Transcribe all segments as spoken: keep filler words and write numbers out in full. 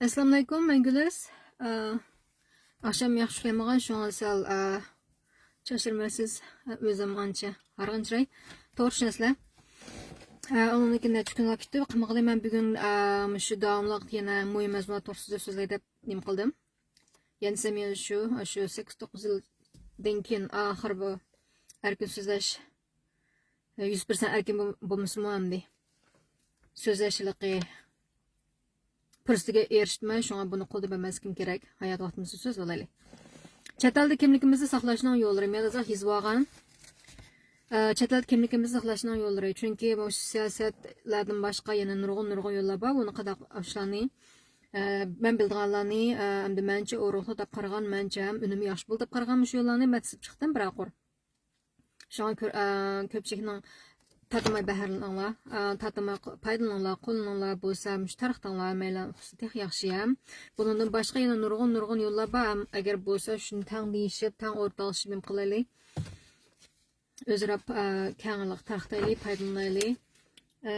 ئەسسالامۇئەلەيكۇم، مەن گۈلىز. ئا، ئاخشام ياخشى ئۇخلىيالمىغان، شۇڭا سەل، ئا، چاچرىمايسىز. ئا، ئۆزۈم ئانچە ھارغىن چىراي. توغرا چۈشىنەسىلەر. ئا، ئۇنىڭدىن كېيىن نەچچە كۈنلەر كۈتتۈم. قىلمىغىلى مەن بۈگۈن، ئا، مۇشۇ داۋاملىق يەنە مۇھىم مەزمۇنلار توغرىسىدا سۆزلەي دەپ نېمە قىلدىم. يەنە سەم يەنە شۇ، شۇ سەككىز توققۇز يىلدىن كېيىن ئاخىر بۇ ئەركىن سۆزلەش، يۈز پىرسەنت ئەركىن بول-، بولمىسىمۇ ئەمدى سۆزلەش ھېلىقى پۇرسىتىگە ئېرىشتىم، شۇڭا بۇنى قولدا بەرمەسلىكىم كېرەك. ھايات ۋاقتىمىزدا سۆزلىۋالايلى. چەت ئەلدە كىملىكىمىزنى ساقلاشنىڭ يوللىرى. مەن ئازراق يېزىۋالغان. ئە، چەت ئەلدە كىملىكىمىزنى ساقلاشنىڭ يوللىرى. چۈنكى مۇشۇ سىياسەتلەردىن باشقا يەنە نۇرغۇن، نۇرغۇن يوللار بار. بۇنى قانداق ئاشۇلارنى، ئە، مەن بىلىدىغانلارنى، ئە، ئەمدى مەنچە ئورۇنلۇق دەپ قارىغان، مەنچە ھەم ئۈنۈمى ياخشى بولدى دەپ قارىغان مۇشۇ يوللارنى مەن تىزىپ چىقتىم بىرەر قۇر. شۇڭا كۆ-، ئە، كۆپچىلىكنىڭ تارتماي بەھرىلىنىڭلار، ئە، تارتماي ق-، پايدىلىنىڭلار، قوللىنىڭلار، بولسا مۇشۇ تارقىتىڭلار، مەيلى، تېخى ياخشى ھەم. بۇنىڭدىن باشقا يەنە نۇرغۇن، نۇرغۇن يوللار بار ھەم، ئەگەر بولسا شۇنى تەڭ دېيىشىپ، تەڭ ئورتاقلىشىپ نېمە قىلايلى. ئۆزئارا، ئە، كەڭلىك تارقىتايلى، پايدىلىنايلى. ئە،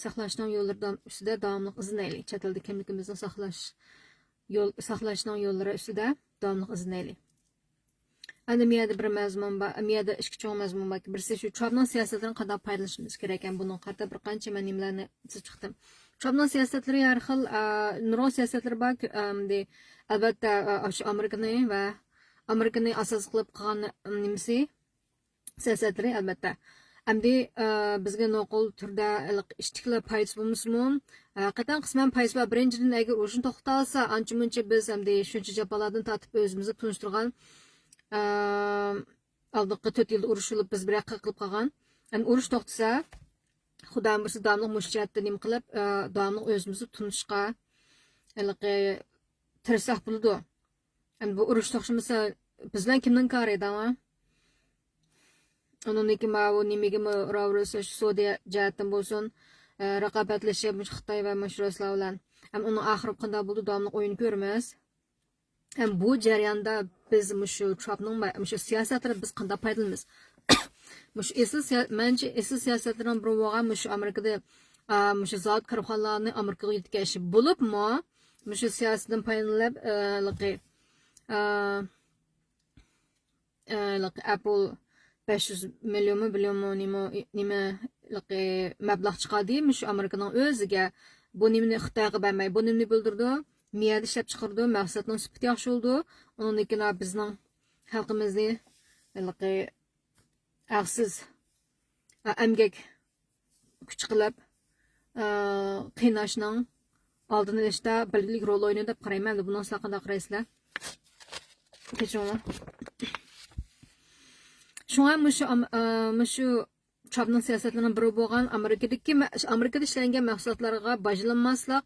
ساقلاشنىڭ يوللىرى داۋام-، ئۈستىدە داۋاملىق ئىزدىنەيلى. چەت ئەلدە كىملىكىمىزنى ساقلاش يول-، ساقلاشنىڭ يوللىرى ئۈستىدە داۋاملىق ئىزدىنەيلى. ئەنە، مۇ يەردە بىر مەزمۇن بار، مۇ يەردە ئىككى چوڭ مەزمۇن بار. بىرسى شۇ ترامپنىڭ سىياسەتلىرىنى قانداق پايدىلىنىشىمىز كېرەك. ھەم بۇنىڭغا قارىتا بىر قانچە مەن نېمىلەرنى تىزىپ چىقتىم. ترامپنىڭ سىياسەتلىرى ھەر خىل، ئا، نۇرغۇن سىياسەتلىرى بار. كۆ-، ئەمدى، ئەلۋەتتە، ئا، شۇ ئامېرىكىنى ۋە ئامېرىكىنى ئاساس قىلىپ قىلغان نېمىسى، سىياسەتلىرى، ئەلۋەتتە. ئەمدى، ئە، بىزگە نوقۇل تۈردە ئىشتىكلا پايدىسى بولمىسىمۇ، ھەقىقەتەن قىسمەن پايدىسى بار. بىرىنچىدىن، ئەگەر ئۇرۇشنى توختىتالىسا، ئانچە-مۇنچە بىز ئەمدى شۇنچە جاپالادىن تارتىپ ئۆزىمىزنى تونۇشتۇرغان، ئە، ئالدىنقى تۆت يىلدا ئۇرۇش بولۇپ، بىز بىر ياققا قىلىپ قالغان. ئەمدى ئۇرۇش توختىسا، خۇدايىم بۇيرۇسا داۋاملىق مۇشۇ جەھەتتە نېمە قىلىپ، ئە، داۋاملىق ئۆزىمىزنى تونۇشقا، ھېلىقى، تىرىشساق بولىدۇ. ئەمدى بۇ ئۇرۇش توختىمىسا، بىز بىلەن كىمنىڭ كارى ئىدى، ھە؟ ئۇنىڭدىن كېيىن ماۋۇ نېمىگىمۇ راۋۇرۇس، سودا جەھەتتىن بولسۇن، ئە، رىقابەتلىشىپ، مۇشۇ خىتاي ۋە مۇشۇ رۇسلار بىلەن. ھەم ئۇنىڭ ئاخىرى قانداق بولىدۇ، داۋاملىق ئويۇن كۆرىمىز. ھەم بۇ جەرياندا بىز مۇشۇ ترامپنىڭ مە-، مۇشۇ سىياسەتلىرى بىز قانداق پايدىلىنىمىز؟ مۇشۇ ئېسىل سىيا-، مەنچە ئېسىل سىياسەتلىرىنىڭ بىرى بولغان مۇشۇ ئامېرىكىدا، ئا، مۇشۇ زاۋۇت كارخانىلارنى ئامېرىكىغا يۆتكەش بولۇپمۇ، مۇشۇ سىياسەتتىن پايدىلىنىپ، ئە، ھېلىقى، ئە، ئە، ھېلىقى ئەپل بەش يۈز مىليونمۇ، بىليونمۇ، نېمە، نېمە، ھېلىقى مەبلەغ چىقاردى مۇشۇ ئامېرىكىنىڭ ئۆزىگە. بۇ نېمىنى خىتايغا بەرمەي، بۇ نېمىنى بىلدۈرىدۇ؟ مۇ يەردە ئىشلەپ چىقىرىدۇ، مەھسۇلاتنىڭ سۈپىتى ياخشى بولىدۇ. ئۇنىڭدىن كېيىن بىزنىڭ خەلقىمىزنى ھېلىقى ھەقسىز، ئە، ئەمگەك كۈچ قىلىپ، ئە، قىيناشنىڭ ئالدىنى ئېلىشتا بەلگىلىك رول ئوينىدى دەپ قارايمەن. ئەمدى بۇنىڭغا سىلەر قانداق قارايسىلەر؟ كەچۈرۈڭلار. شۇڭا مۇشۇ ئام-، ئە، مۇشۇ ترامپنىڭ سىياسەتلىرىنىڭ بىرى بولغان ئامېرىكىدىكى مە-، ئامېرىكىدا ئىشلەنگەن مەھسۇلاتلارغا باجىلانماسلىق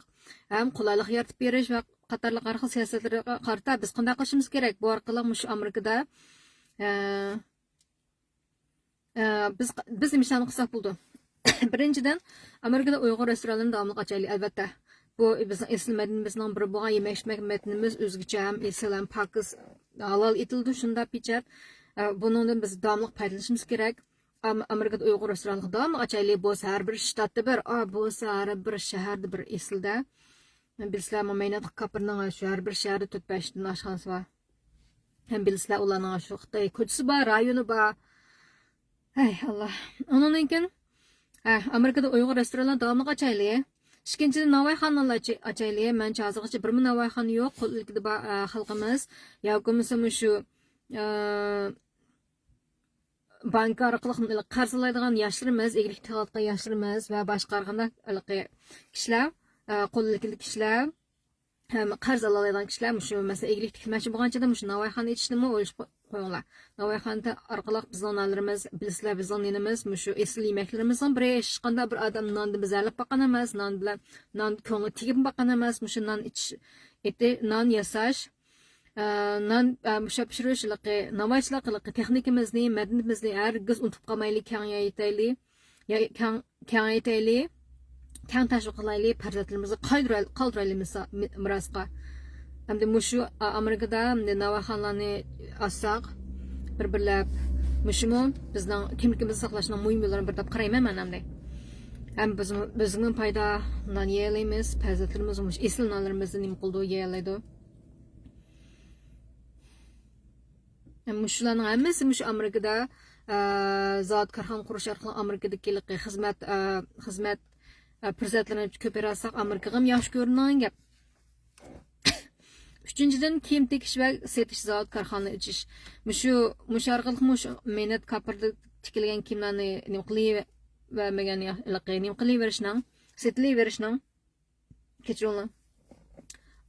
ھەم قولايلىق يارىتىپ بېرىش ۋە قاتارلىق ھەر خىل سىياسەتلىرىگە قارىتا بىز قانداق قىلىشىمىز كېرەك؟ بۇ ئارقىلىق مۇشۇ ئامېرىكىدا، ئە، ئە، بىز، بىز نېمە ئىشلارنى قىلساق بولىدۇ؟ بىرىنچىدىن، ئامېرىكىدا ئۇيغۇر رېستورانلىرىنى داۋاملىق ئاچايلى، ئەلۋەتتە. بۇ بىزنىڭ ئېسىل مەدەنىيىتىمىزنىڭ بىرى بولغان يېمەك-ئىچمەك مەدەنىيىتىمىز ئۆزگىچە ھەم ئېسىل ھەم پاكىز، ھالال ئېتىلىدۇ، شۇنداق پېچەت. ئە، بۇنىڭدىن بىز داۋاملىق پايدىلىنىشىمىز كېرەك. ئام-، ئامېرىكىدا ئۇيغۇر رېستورانلىقى داۋاملىق ئاچايلى، بولسا ھەر بىر شتاتتا بىر، ئا، بولسا ھەر بىر شەھەردە بىر ئېسىلدە. بىلىسىلەرمۇ، مەينەت كاپىرنىڭ شۇ ھەر بىر شەھەردە تۆت بەش دانە ئاشخانىسى بار. ھەم بىلىسىلەر، ئۇلارنىڭ شۇ خىتاي كوچىسى بار، رايونى بار. ھەي، ئاللا. ئۇنىڭدىن كېيىن، ھە، ئامېرىكىدا ئۇيغۇر رېستورانلار داۋاملىق ئاچايلى. ئىككىنچىدىن، ناۋايخانىلار ئاچ-، ئاچايلى. مەنچە ھازىرغىچە بىرمۇ ناۋايخانا يوق، قول ئىلكىدە بار، ئە، خەلقىمىز. ياكى بولمىسا مۇشۇ، ئە، بانكا ئارقىلىق قەرز ئالالايدىغان ياشلىرىمىز، ئىگىلىك تىكلەۋاتقان ياشلىرىمىز ۋە باشقا ھەر قانداق ھېلىقى كىشىلەر، ئە، قول ئىلكىدىكى كىشىلەر، ھەم قەرز ئالالايدىغان كىشىلەر مۇشۇ مەسىلەن ئىگىلىك تىكلىمەكچى بولغان چېغىدا مۇشۇ ناۋايخانا ئېچىشنىمۇ ئويلىشىپ قوي-، قويۇڭلار. ناۋايخانا ئارقىلىق بىزنىڭ نانلىرىمىز، بىلىسىلەر، بىزنىڭ نېنىمىز مۇشۇ ئېسىل يېمەكلىرىمىزنىڭ بىرى. ھېچقانداق بىر ئادەم ناندىن بېزەرلىك باققان ئەمەس، نان بىلەن، نان كۆڭلى تېگىپ باققان ئەمەس. مۇشۇ نان ئېتىش، ئېتى-، نان ياساش، ئە، نان، ئە، مۇشۇ پىشۇرۇش ھېلىقى ناۋايچىلىق ھېلىقى تېخنىكىمىزنى، مەدەنىيىتىمىزنى ھەرگىز ئۇنتۇپ قالمايلى، كېڭەيتەيلى. يا-، كەڭ-، كېڭەيتەيلى، كەڭ تەشۋىق قىلايلى، پەرزەنتلىرىمىزگە قالدۇراي-، قالدۇرايلى مىسا-، مى-، مىراسقا. ئەمدى مۇشۇ ئا-، ئامېرىكىدا ئەمدى ناۋايخانىلارنى ئاچساق، بىر-بىرلەپ، مۇشۇمۇ بىزنىڭ كىملىكىمىزنى ساقلاشنىڭ مۇھىم يوللىرىنىڭ بىرى دەپ قارايمەن مەن ئەمدى. ھەم بىز، بىزمۇ پايدا نان يېيەلەيمىز، پەرزەنتلىرىمىز مۇشۇ ئېسىل نانلىرىمىزنى نېمە قىلىدۇ، يېيەلەيدۇ. ھەم مۇشۇلارنىڭ ھەممىسى مۇشۇ ئامېرىكىدا، ئە، زاۋۇت، كارخانا قۇرۇش ئارقىلىق ئامېرىكىدىكى خىزمەت، ئە، خىزمەت، ئە، پۇرسەتلىرىنى كۆپەيتسەك، ئامېرىكىغا ياخشى كۆرۈنىدىغان گەپ. ئۈچىنچىدىن، كىيىم تىكىش ۋە سېتىش زاۋۇت، كارخانا ئېچىش. مۇشۇ، مۇشۇ ئارقىلىق مۇشۇ مەدەنىيەت كاپىردا تىكىلگەن كىيىملەرنى نېمە قىلىۋەرمىگەن، نېمە قىلىۋېرىشنىڭ، سېتىلىۋېرىشنىڭ، كەچۈرۈڭلار،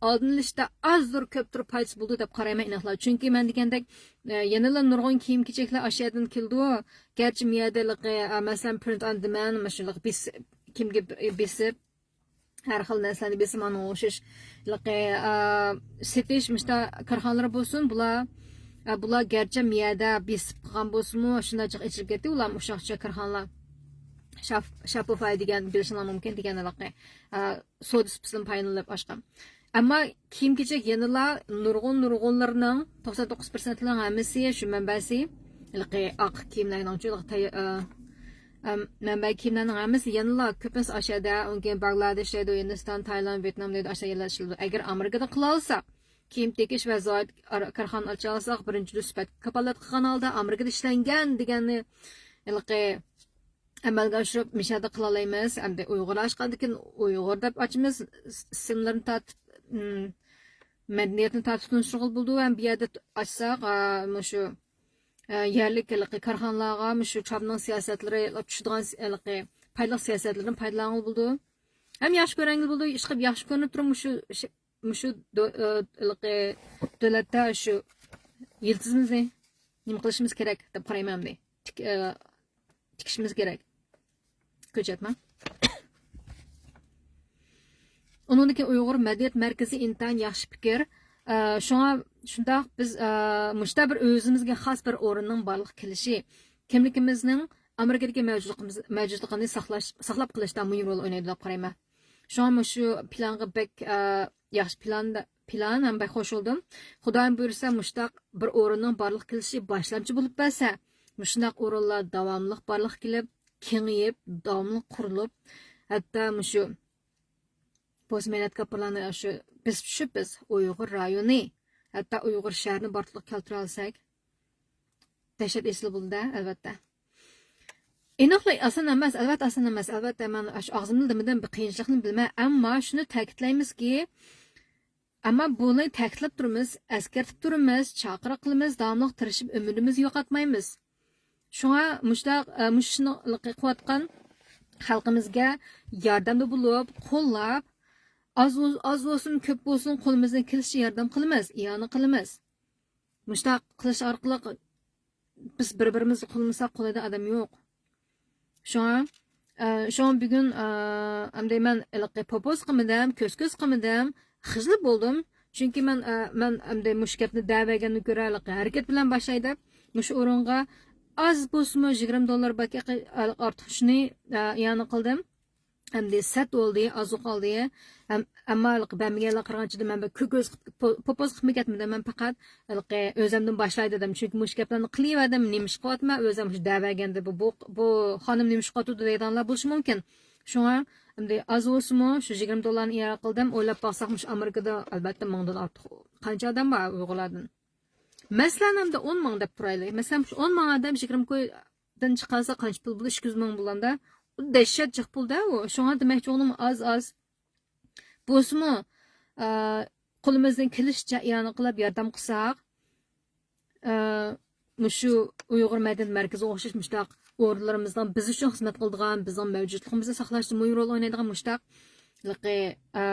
ئالدىنى ئېلىشتا ئازدۇر كۆپتۇر پايدىسى بولىدۇ دەپ قارايمەن ئىناقلا. چۈنكى مەن دېگەندەك، ئە، يەنىلا نۇرغۇن كىيىم-كېچەكلەر ئاشۇ يەردىن كېلىدۇ. گەرچە مۇ يەردە، ئە، مەسىلەن، پرىنت ئون دېمەند، مۇشۇنداق بېسىپ، كىيىمگە بېسىپ، ھەر خىل نەرسىلەرنى بېسىپ، مانا ئوخشاش، ئە، سېتىش مۇشۇنداق كارخانىلىرى بولسۇن، بۇلار، ئە، بۇلار گەرچە مۇ يەردە بېسىپ قىلغان بولسىمۇ، شۇنداق جىق ئېچىلىپ كەتتى، ئۇلار ئۇششاقچە كارخانىلار. شاپ-، شاپىفاي دېگەن بىلىشىڭلار مۇمكىن دېگەن ھېلىقى، ئە، سودا سۇپىسىدىن پايدىلىنىپ ئاچقان. ئەمما كىيىم-كېچەك يەنىلا نۇرغۇن، نۇرغۇنلىرىنىڭ، توقسان توققۇز پىرسەنتنىڭ ھەممىسى شۇ مەنبەسى، ھېلىقى ئاق كىيىملەرنىڭچۇ، ھېلىقى تەي-، ئە، ئەم، مەنبە كىيىملەرنىڭ ھەممىسى يەنىلا كۆپىنچىسى ئاشۇ يەردە، ئۇنكىيىن باگلادېش دەيدۇ، ھىندىستان، تايلاند، ۋيېتنام دەيدۇ، ئاشۇ يەرلەر ئىشلىتىلىدۇ. ئەگەر ئامېرىكىدا قىلالىساق، كىيىم تىكىش ۋە زاۋۇت ئار-، كارخانا ئاچالىساق، بىرىنچىدىن، سۈپەتكە كاپالەت قىلغان ھالدا ئامېرىكىدا ئىشلەنگەن دېگەننى ھېلىقى ئەمەلگە ئاشۇرۇپ، مۇشۇ يەردە قىلالايمىز. ئەمدى ئۇيغۇرلار ئاچقاندىكىن ئۇيغۇر دەپ ئاچىمىز، ئىسىملىرىنى تارتىپ، مم، مەدەنىيەتنى تارتىپ تونۇشتۇرغىلى بولىدۇ. ھەم بۇ يەردە ئاچساق، ئا، مۇشۇ، ئە، يەرلىك ھېلىقى كارخانىلارغا مۇشۇ ترامپنىڭ سىياسەتلىرى چۈشىدىغان س-، ھېلىقى پايدىلىق سىياسەتلىرىدىن پايدىلانغىلى بولىدۇ. ھەم ياخشى كۆرەڭگىلى بولىدۇ. ئىشقىلىپ ياخشى كۆرۈنۈپ تۇرۇپ مۇشۇ ش-، مۇشۇ دۆ-، ئە، ھېلىقى دۆلەتتە شۇ يىلتىزىمىزنى نېمە قىلىشىمىز كېرەك دەپ قارايمەن ئەمدى. تىك-، ئە، تىكىشىمىز كېرەك. كۆچەتمە. ئۇنىڭدىن كېيىن ئۇيغۇر مەدەنىيەت مەركىزى ئىنتايىن ياخشى پىكىر. ئە، شۇڭا شۇنداق بىز، ئە، مۇشۇنداق بىر ئۆزىمىزگە خاس بىر ئورۇننىڭ بارلىققا كېلىشى، كىملىكىمىزنىڭ ئامېرىكىدىكى مەۋجۇتلۇقىمىز، مەۋجۇتلۇقىنى ساقلاش، ساقلاپ قېلىشتا مۇھىم رول ئوينايدۇ دەپ قارايمەن. شۇڭا مۇشۇ پىلانغا بەك، ئە، ياخشى پىلان، پىلان ھەم بەك خوش بولدۇم. خۇدايىم بۇيرۇسا، مۇشۇنداق بىر ئورۇننىڭ بارلىققا كېلىشى باشلامچى بولۇپ بەرسە، مۇشۇنداق ئورۇنلار داۋاملىق بارلىققا كېلىپ، كېڭىيىپ، داۋاملىق قۇرۇلۇپ، ھەتتا مۇشۇ بوس مەدەنىيەت كاپىرلارنى شۇ بېسىپ چۈشۈپ، بىز ئۇيغۇر رايونى، ھەتتا ئۇيغۇر شەھىرىنى بارلىققا كەلتۈرەلىسەك، دەھشەت ئېسىل بولىدۇ، ئەلۋەتتە. ئېنىقلا ئاسان ئەمەس، ئەلۋەتتە ئاسان ئەمەس. ئەلۋەتتە، مەن ئاشۇ ئاغزىمدىن دېمىدىم، بىر قىيىنچىلىقنى بىلىمەن. ئەمما شۇنى تەكىتلەيمىزكى، ئەمما بۇنى تەكىتلەپ تۇرىمىز، ئەسكەرتىپ تۇرىمىز، چاقىرىق قىلىمىز، داۋاملىق تىرىشىپ ئۈمىدىمىزنى يوقاتمايمىز. شۇڭا مۇشۇنداق، ئە، مۇشۇ ئىشنى قىلىۋاتقان خەلقىمىزگە ياردەمدە بولۇپ، قوللاپ، ئاز بول-، ئاز بولسۇن، كۆپ بولسۇن، قولىمىزدىن كېلىشىچە ياردەم قىلىمىز، ئىئانە قىلىمىز. مۇشۇنداق قىلىش ئارقىلىق بىز بىر-بىرىمىزنى قوللىمىساق قوللايدىغان ئادەم يوق. شۇڭا، ئە، شۇڭا بۈگۈن، ئە، ئەمدى مەن ھېلىقى پوپوز قىلمىدىم، كۆز-كۆز قىلمىدىم، خىجىل بولدۇم. چۈنكى مەن، ئە، مەن ئەمدى مۇشۇ گەپنى دەۋەرگەندىن كۆرە ھېلىقى ھەرىكەت بىلەن باشلاي دەپ، مۇشۇ ئورۇنغا ئاز بولسىمۇ يىگىرمە دوللار باركەن، ئارتۇق شۇنى، ئە، ئىئانە قىلدىم. ئەمدى سەت بولدى، ئازۇق ئالدى. ئەم-، ئەمما ھېلىقى بەرمىگەنلەر قارىغانچىدا مەن بىر كۆكۆز قىپ-، پو-، پوپوز قىپمۇ كەتمىدىم، مەن پەقەت ھېلىقى ئۆزەمدىن باشلاي دېدىم. چۈنكى مۇشۇ گەپلەرنى قىلىۋەردىم، نېمە ئىش قىلىۋاتىمەن، ئۆزەم مۇشۇ دەۋەرگەندە بۇ، بۇ، بۇ خانىم نېمە ئىش قىلىۋاتىدۇ دەيدىغانلار بولۇشى مۇمكىن. شۇڭا ئەمدى ئاز بولسىمۇ شۇ يىگىرمە دوللارنى ئىئانە قىلدىم. ئويلاپ باقساق، مۇشۇ ئامېرىكىدا ئەلۋەتتە مىڭدىن ئارتۇق قانچە ئادەم بار ئۇيغۇرلاردىن. مەسىلەن، ئەمدى ئون مىڭ دەپ تۇرايلى. مەسىلەن، مۇشۇ ئون مىڭ ئادەم يىگىرمە كويدىن چىقارسا قانچە پۇل بولىدۇ؟ ئىككى يۈز مىڭ بولغاندا، ئۇ دەھشەت جىق پۇل-دە ئۇ. شۇڭا دېمەكچى بولغىنىم ئاز-ئاز بولسىمۇ، ئە، قولىمىزدىن كېلىشىچە ئىئانە قىلىپ ياردەم قىلساق، ئە، مۇشۇ ئۇيغۇر مەدەنىيەت مەركىزىگە ئوخشاش مۇشۇنداق ئورۇنلىرىمىزنىڭ بىز ئۈچۈن خىزمەت قىلىدىغان، بىزنىڭ مەۋجۇتلۇقىمىزنى ساقلاشتا مۇھىم رول ئوينايدىغان مۇشۇنداق، ھېلىقى، ئە،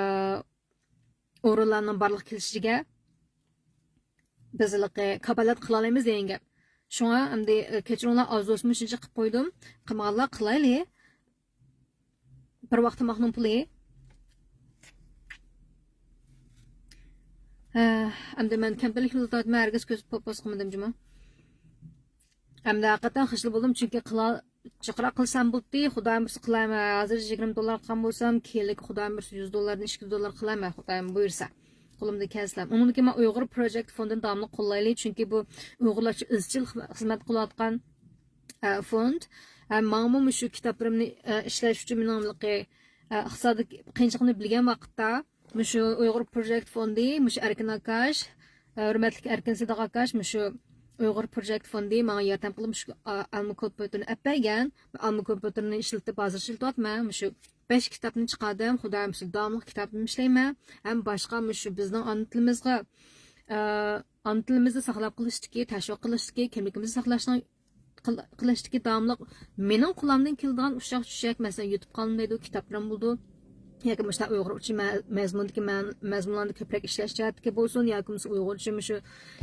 ئورۇنلارنىڭ بارلىققا كېلىشىگە بىز ھېلىقى كاپالەت قىلالايمىز دېگەن گەپ. شۇڭا ئەمدى، ئە، كەچۈرۈڭلار، ئاز بولسىمۇ شۇنچە قىلىپ قويدۇم. قىلمىغانلار قىلايلى. بىر ۋاق تاماقنىڭ پۇلى. ھە، ئەمدى مەن كەمتەرلىك بىلدۈرۈۋاتىمەن، ھەرگىز كۆز پوپوز قىلمىدىم جۇمۇ. ئەمدى ھەقىقەتەن خىجىل بولدۇم، چۈنكى قىلا-، جىقراق قىلسام بولدى، خۇدايىم بۇيرۇسا قىلايمەن. ھازىر يىگىرمە دوللار قىلغان بولسام، كېيىنلىكى خۇدايىم بۇيرۇسا يۈز دوللاردىن ئىككى يۈز دوللار قىلايمەن، خۇدايىم بۇيرۇسا. قولۇمدىن كەلسىلا. ئۇنىڭدىن كېيىن مەن ئۇيغۇر پروجېكت فوندىنى داۋاملىق قوللايلى، چۈنكى بۇ ئۇيغۇرلار ئۈچۈن ئىزچىل خىز-، خىزمەت قىلىۋاتقان، ئە، فوند. ھەم ماڭىمۇ مۇشۇ كىتابلىرىمنى، ئە، ئىشلەش ئۈچۈن مېنىڭ ھېلىقى، ئە، ئىقتىسادىي قىيىنچىلىقنى بىلگەن ۋاقىتتا، مۇشۇ ئۇيغۇر پروجېكت فوندى، مۇشۇ ئەركىن ئاكاش، ئە، ھۆرمەتلىك ئەركىن سىدىق ئاكاش، مۇشۇ ئۇيغۇر پروجېكت فوندى ماڭا ياردەم قىلىپ، مۇشۇ، ئا-، ئالما كومپيۇتېرنى ئەپ بەرگەن. ئالما كومپيۇتېرنى ئىشلىتىپ، ھازىر ئىشلىتىۋاتىمەن. مۇشۇ بەش كىتابنى چىقاردىم. خۇدايىم سۈيىدە داۋاملىق كىتابنى ئىشلەيمەن. ھەم باشقا مۇشۇ بىزنىڭ ئانا تىلىمىزغا، ئە، ئانا تىلىمىزنى ساقلاپ قېلىشتىكى، تەشۋىق قىلىشتىكى، كىملىكىمىزنى ساقلاشنىڭ، قىل-، قىلىشتىكى داۋاملىق مېنىڭ قولۇمدىن كېلىدىغان ئۇششاق چۈشەك، مەسىلەن، يۇتۇپ قالمايدۇ، كىتابلىرىم بولىدۇ. ياكى مۇشۇنداق ئۇيغۇرچە مە-، مەزمۇندىكى مەن-، مەزمۇنلارنى كۆپرەك ئىشلەش جەھەتتىكى بولسۇن، ياكى بولمىسا ئۇيغۇرچە مۇشۇ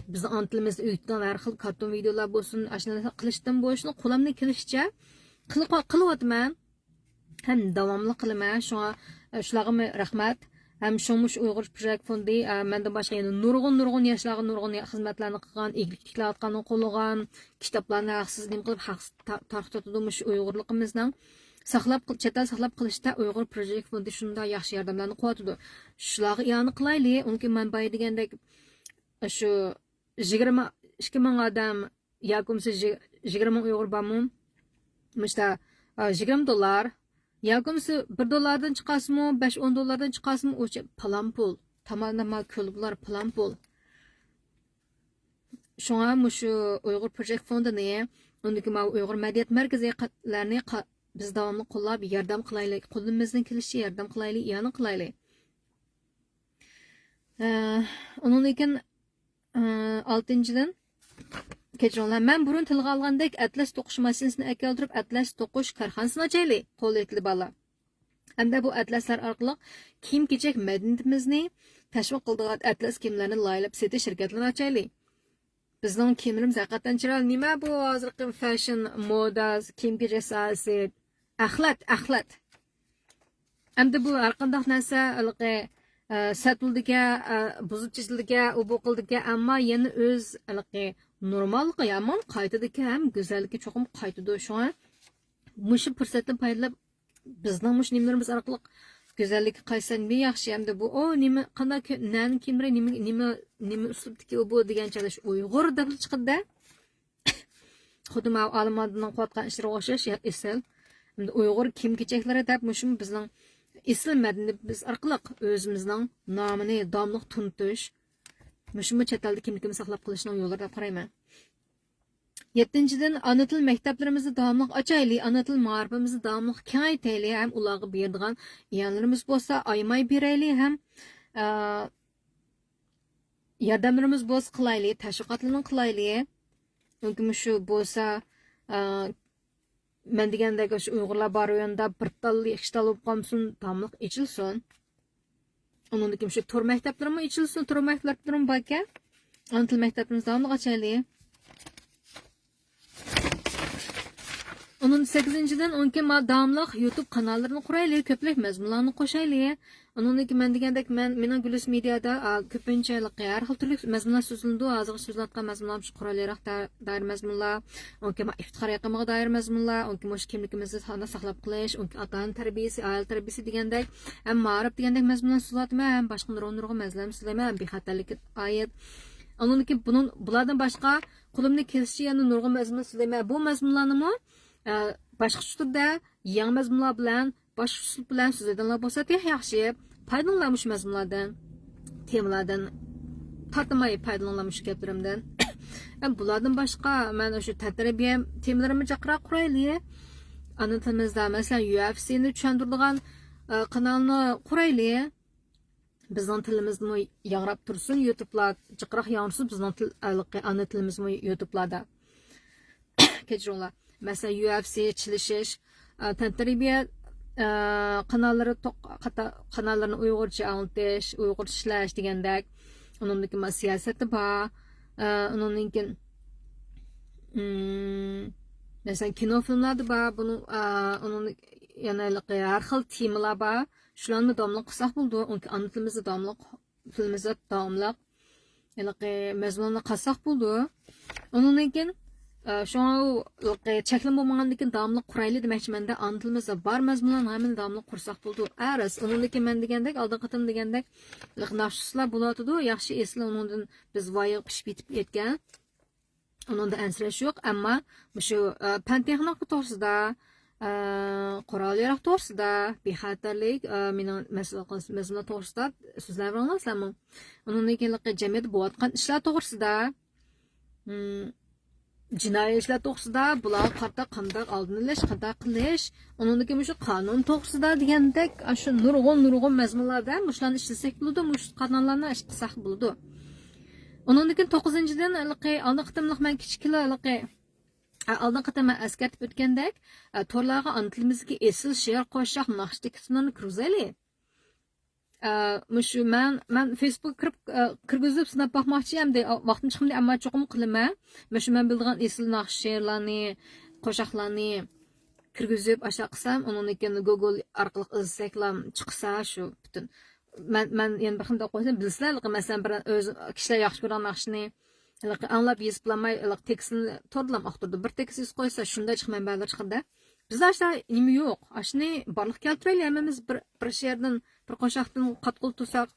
بىزنىڭ ئانا تىلىمىزدا ئۆگىتىدىغان ھەر خىل كارتون ۋىدېئولار بولسۇن، ئاشۇنداق قىلىشتىن بولۇشنى قولۇمدىن كېلىشىچە قىلىپ، قىلىۋاتىمەن. ھەم داۋاملىق قىلىمەن. شۇڭا، ئە، شۇلارغىمۇ رەھمەت. ھەم شۇڭا مۇشۇ ئۇيغۇر پروجېكت فوندى، ئە، مەندىن باشقا يەنە نۇرغۇن، نۇرغۇن ياشلارغا نۇرغۇن خىزمەتلەرنى قىلغان، ئىگىلىك تىكلەۋاتقاننى قوللىغان، كىتابلارنى ھەقسىز نېمە قىلىپ، ھەقسىز تا-، تارقىتىۋاتىدۇ مۇشۇ ئۇيغۇرلۇقىمىزنىڭ. ساقلاپ قىل-، چەت ئەل ساقلاپ قېلىشتا ئۇيغۇر پروجېكت فوندى شۇنداق ياخشى ياردەملەرنى قىلىۋاتىدۇ. شۇلارغا ئىئانە قىلايلى. ئۇنكى مەن بايا دېگەندەك، شۇ يىگىرمە ئىككى مىڭ ئادەم ياكى بولمىسا يىگىرمە مىڭ ئۇيغۇر بارمۇ؟ مۇشتا، ئا، يىگىرمە دوللار. ياكى بولمىسا بىر دوللاردىن چىقارسىمۇ، بەش ئون دوللاردىن چىقارسىمۇ، ئۇ چە-، پالان پۇل. تامادىن ما كۆل بۇلار پالان پۇل. شۇڭا مۇشۇ ئۇيغۇر پروجېكت فوندىنى، ئۇندىكى ماۋۇ ئۇيغۇر مەدەنىيەت مەركىزى قا-، لەرنى قا-، بىز داۋاملىق قوللاپ، ياردەم قىلايلى، قولىمىزدىن كېلىشىچە ياردەم قىلايلى، ئىئانە قىلايلى. ئە، ئۇنىڭدىن كېيىن، ئە، ئالتىنچىدىن، كەچۈرۈڭلار، مەن بۇرۇن تىلغا ئالغاندەك ئەتلەس توقۇش ماشىنىسىنى ئەكەلدۈرۈپ، ئەتلەس توقۇش كارخانىسىنى ئاچايلى، قول يېتىلى بالىلار. ھەمدە بۇ ئەتلەسلەر ئارقىلىق كىيىم-كېچەك مەدەنىيىتىمىزنى تەشۋىق قىلىدىغان ئەتلەس كىيىملەرنى لايىھەلەپ سېتىش شىركەتلىرىنى ئاچايلى. بىزنىڭ كىيىملىرىمىز ھەقىقەتەن چىرايلىق. نېمە بۇ ھازىرقى فەشن، مودا، كىيىم-كېچەك ساھەسى؟ ئەخلەت، ئەخلەت. ئەمدى بۇ ھەر قانداق نەرسە ھېلىقى، ئە، سېتىلىدىكەن، ئە، بۇزۇپ چېچىلىدىكەن، ئۇ بۇ قىلىدىكەن، ئەمما يەنە ئۆز ھېلىقى نورماللىقى يامان قايتىدىكەن ھەم گۈزەللىكى چوقۇم قايتىدۇ. شۇڭا مۇشۇ پۇرسەتتىن پايدىلىنىپ، بىزنىڭ مۇشۇ نېمىلىرىمىز ئارقىلىق گۈزەللىككە قايتسا نېمە ياخشى. ئەمدى بۇ، ئۇ نېمە، قانداق كۆ-، نەنىڭ كىيىملىرى، نېمە، نېمە، نېمە ئۇسلۇبتىكى ئۇ بۇ دېگەن چاغدا ئۇيغۇر دەپلا چىقىدۇ-دە. خۇددى ماۋۇ ئالىماردىننىڭ قىلىۋاتقان ئىشلىرىغا ئوخشاش، يا-، ئېسىل. ئەمدى ئۇيغۇر كىيىم-كېچەكلىرى دەپ مۇشۇمۇ بىزنىڭ ئېسىل مەدەنىيىتىمىز ئارقىلىق ئۆزىمىزنىڭ نامىنى داۋاملىق تونۇتۇش. مۇشۇمۇ چەت ئەلدە كىملىكىمىزنى ساقلاپ قېلىشنىڭ يوللىرى دەپ قارايمەن. يەتتىنچىدىن، ئانا تىل مەكتەپلىرىمىزنى داۋاملىق ئاچايلى، ئانا تىل مائارىپىمىزنى داۋاملىق كېڭەيتەيلى ھەم ئۇلارغا بېرىدىغان ئىئانىلىرىمىز بولسا ئايىماي بېرەيلى ھەم، ئە، ياردەملىرىمىز بولسا قىلايلى، تەشۋىقاتلىرىنى قىلايلى. چۈنكى مۇشۇ بولسا، ئە، مەن دېگەندەك، شۇ ئۇيغۇرلار بار رايوندا بىر تال، ئىككى تال بولۇپ قالمىسۇن، داۋاملىق ئېچىلسۇن. ئۇنىڭدىن كېيىن شۇ تور مەكتەپلىرىمۇ ئېچىلسۇن، تور مەكتەپلىرىمۇ باركەن. ئانا تىل مەكتەپلىرىمىزنى داۋاملىق ئاچايلى. ئۇنىڭ سەككىزىنچىدىن، ئۇنىڭ كېيىن ما-، داۋاملىق يۇتۇب قاناللىرىنى قۇرايلى، كۆپرەك مەزمۇنلارنى قوشايلى. ئۇنىڭدىن كېيىن مەن دېگەندەك، مەن، مېنىڭ گۈلۈس مېدىيادا، ئا، كۆپىنچە ھېلىقى ھەر خىل تۈرلۈك مەزمۇنلار سۆزلىنىدۇ. ھازىرغىچە سۆزلەۋاتقان مەزمۇنلارمۇ شۇ قوراللىراق دا-، دائىر مەزمۇنلار. ئۇنىڭ كېيىن ئىپتىخار يېقىمىغا دائىر مەزمۇنلار، ئۇنىڭ كېيىن مۇشۇ كىملىكىمىزنى ساقلاپ قېلىش، ئۇنىڭ كېيىن ئاتا-ئانا تەربىيەسى، ئائىلە تەربىيەسى دېگەندەك، ھەم مائارىپ دېگەندەك مەزمۇنلارنى سۆزلەۋاتىمەن، ھەم باشقا نۇرغۇن، نۇرغۇن مەزمۇنلارنى سۆزلەيمەن، ھەم بىخەتەرلىككە ئائىت. ئۇنىڭدىن كېيىن بۇنىڭ، بۇلاردىن باشقا قولۇمدىن كېلىشىچە يەنە نۇرغۇن مەزمۇن سۆزلەيمەن. بۇ مەزمۇنلارنىمۇ، ئە، باشقىچە تۈردە، يېڭى مەزمۇنلار بىلەن، باشقا ئۇسلۇب بىلەن سۆزلىدىڭلار بولسا تېخى ياخشى. پايدىلىنىڭلار مۇشۇ مەزمۇنلاردىن، تېمىلاردىن. تارتىنماي پايدىلىنىڭلار مۇشۇ گەپلىرىمدىن. ھەم بۇلاردىن باشقا، مەن شۇ تەنتەربىيە تېمىلىرىمۇ جىقراق قۇرايلى. ئانا تىلىمىزدا، مەسىلەن، يۇ ئېف سىنى چۈشەندۈرىدىغان، ئە، قانالنى قۇرايلى. بىزنىڭ تىلىمىزمۇ ياڭراپ تۇرسۇن، يۇتۇبلار، جىقراق ياڭرىسۇن بىزنىڭ تىل، ھېلىقى ئانا تىلىمىزمۇ يۇتۇبلاردا. كەچۈرۈڭلار. مەسىلەن، يۇ ئېف سى، چېلىشىش، ئە، تەنتەربىيە، ئە، قاناللىرى توق-، قاتا-، قاناللىرىنى ئۇيغۇرچە ئاڭلىتىش، ئۇيغۇرچە ئىشلەش دېگەندەك. ئۇنىڭدىن كېيىن سىياسەتتە بار. ئە، ئۇنىڭدىن كېيىن، ئىم، مەسىلەن، كىنو فىلىملاردا بار. بۇنىڭ، ئە، ئۇنىڭ يەنە ھېلىقى ھەر خىل تېمىلار بار. شۇلارنى داۋاملىق قىلساق بولىدۇ. ئۇنىڭ كېيىن ئانا تىلىمىزدا داۋاملىق تىلىمىزدا داۋاملىق ھېلىقى مەزمۇننى قالساق بولىدۇ. ئۇنىڭدىن كېيىن، ئە، شۇڭا ھېلىقى چەكلىمە بولمىغاندىن كېيىن داۋاملىق قۇرايلى دېمەكچىمەن-دە، ئانا تىلىمىزدا بار مەزمۇنلارنىڭ ھەممىنى داۋاملىق قۇرساق بولىدۇ. ئە، راست. ئۇنىڭدىن كېيىن مەن دېگەندەك، ئالدىنقى قېتىم دېگەندەك، ھېلىقى ناخشىسىلار بولۇۋاتىدۇ. ياخشى، ئېسىل، ئۇنىڭدىن بىز ۋايىغا پىشىپ يېتىپ كەتكەن. ئۇنىڭدا ئەنسىرەش يوق، ئەمما مۇشۇ، ئە، پەن تېخنىكا توغرىسىدا، ئە، قورال ياراغ توغرىسىدا، بىخەتەرلىك، ئە، مېنىڭ مەسىلە قىلىش مەسىلە توغرىسىدا سۆزلەۋېرىڭلار سىلەرمۇ. ئۇنىڭدىن كېيىن جەمئىيەتتە بولۇۋاتقان ئىشلار توغرىسىدا، م، جىنايى ئىشلار توغرىسىدا، بۇلارغا قارىتا قانداق ئالدىنى ئېلىش، قانداق قىلىش، ئۇنىڭدىن كېيىن مۇشۇ قانۇن توغرىسىدا دېگەندەك، ئاشۇ نۇرغۇن، نۇرغۇن مەزمۇنلاردا مۇشۇلارنى ئىشلىسەك بولىدۇ، مۇشۇ قاناللارنى ئىش قىلساق بولىدۇ. ئۇنىڭدىن كېيىن توققۇزىنچىدىن، ھېلىقى ئالدىنقى قېتىملىق مەن كىچىككىنە ھېلىقى، ئە، ئالدىنقى قېتىم مەن ئەسكەرتىپ ئۆتكەندەك، ئە، تورلارغا ئانا تىلىمىزدىكى ئېسىل شېئىر، قوشاق، ناخشا تېكىستلىرىنى كىرگۈزەيلى. ئە، مۇشۇ مەن، مەن فېيسبۇكقا كىرىپ، ئە، كىرگۈزۈپ سىناپ باقماقچى ئەمدى، ئا، ۋاقتىم چىقمىدى، ئەمما چوقۇم قىلىمەن. مۇشۇ مەن بىلىدىغان ئېسىل ناخشا شېئىرلارنى، قوشاقلارنى كىرگۈزۈپ ئاشۇ قىلسام، ئۇنىڭدىن كېيىن گوگول ئارقىلىق ئىزدىسەكلا چىقسا شۇ پۈتۈن. مەن، مەن يەنە بىر خىل قويسام، بىلىسىلەر، مەسىلەن، بىر ئۆز كىشىلەر ياخشى كۆرىدىغان ناخشىنى ھېلىقى ئاڭلاپ يېزىپ بولالماي، ھېلىقى تېكىستنى توردىلام ئاختۇرىدۇ. بىر تېكىست يېزىپ قويسا، شۇنداق جىق مەنبەلەر چىقىدۇ. بىز ئاشۇنداق نېمە يوق. ئاشۇنى بارلىققا كەلتۈرەيلى ھەممىمىز بىر، بىر شېئىردىن، بىر قوشاقتىن قاتقىلى تۇرساق،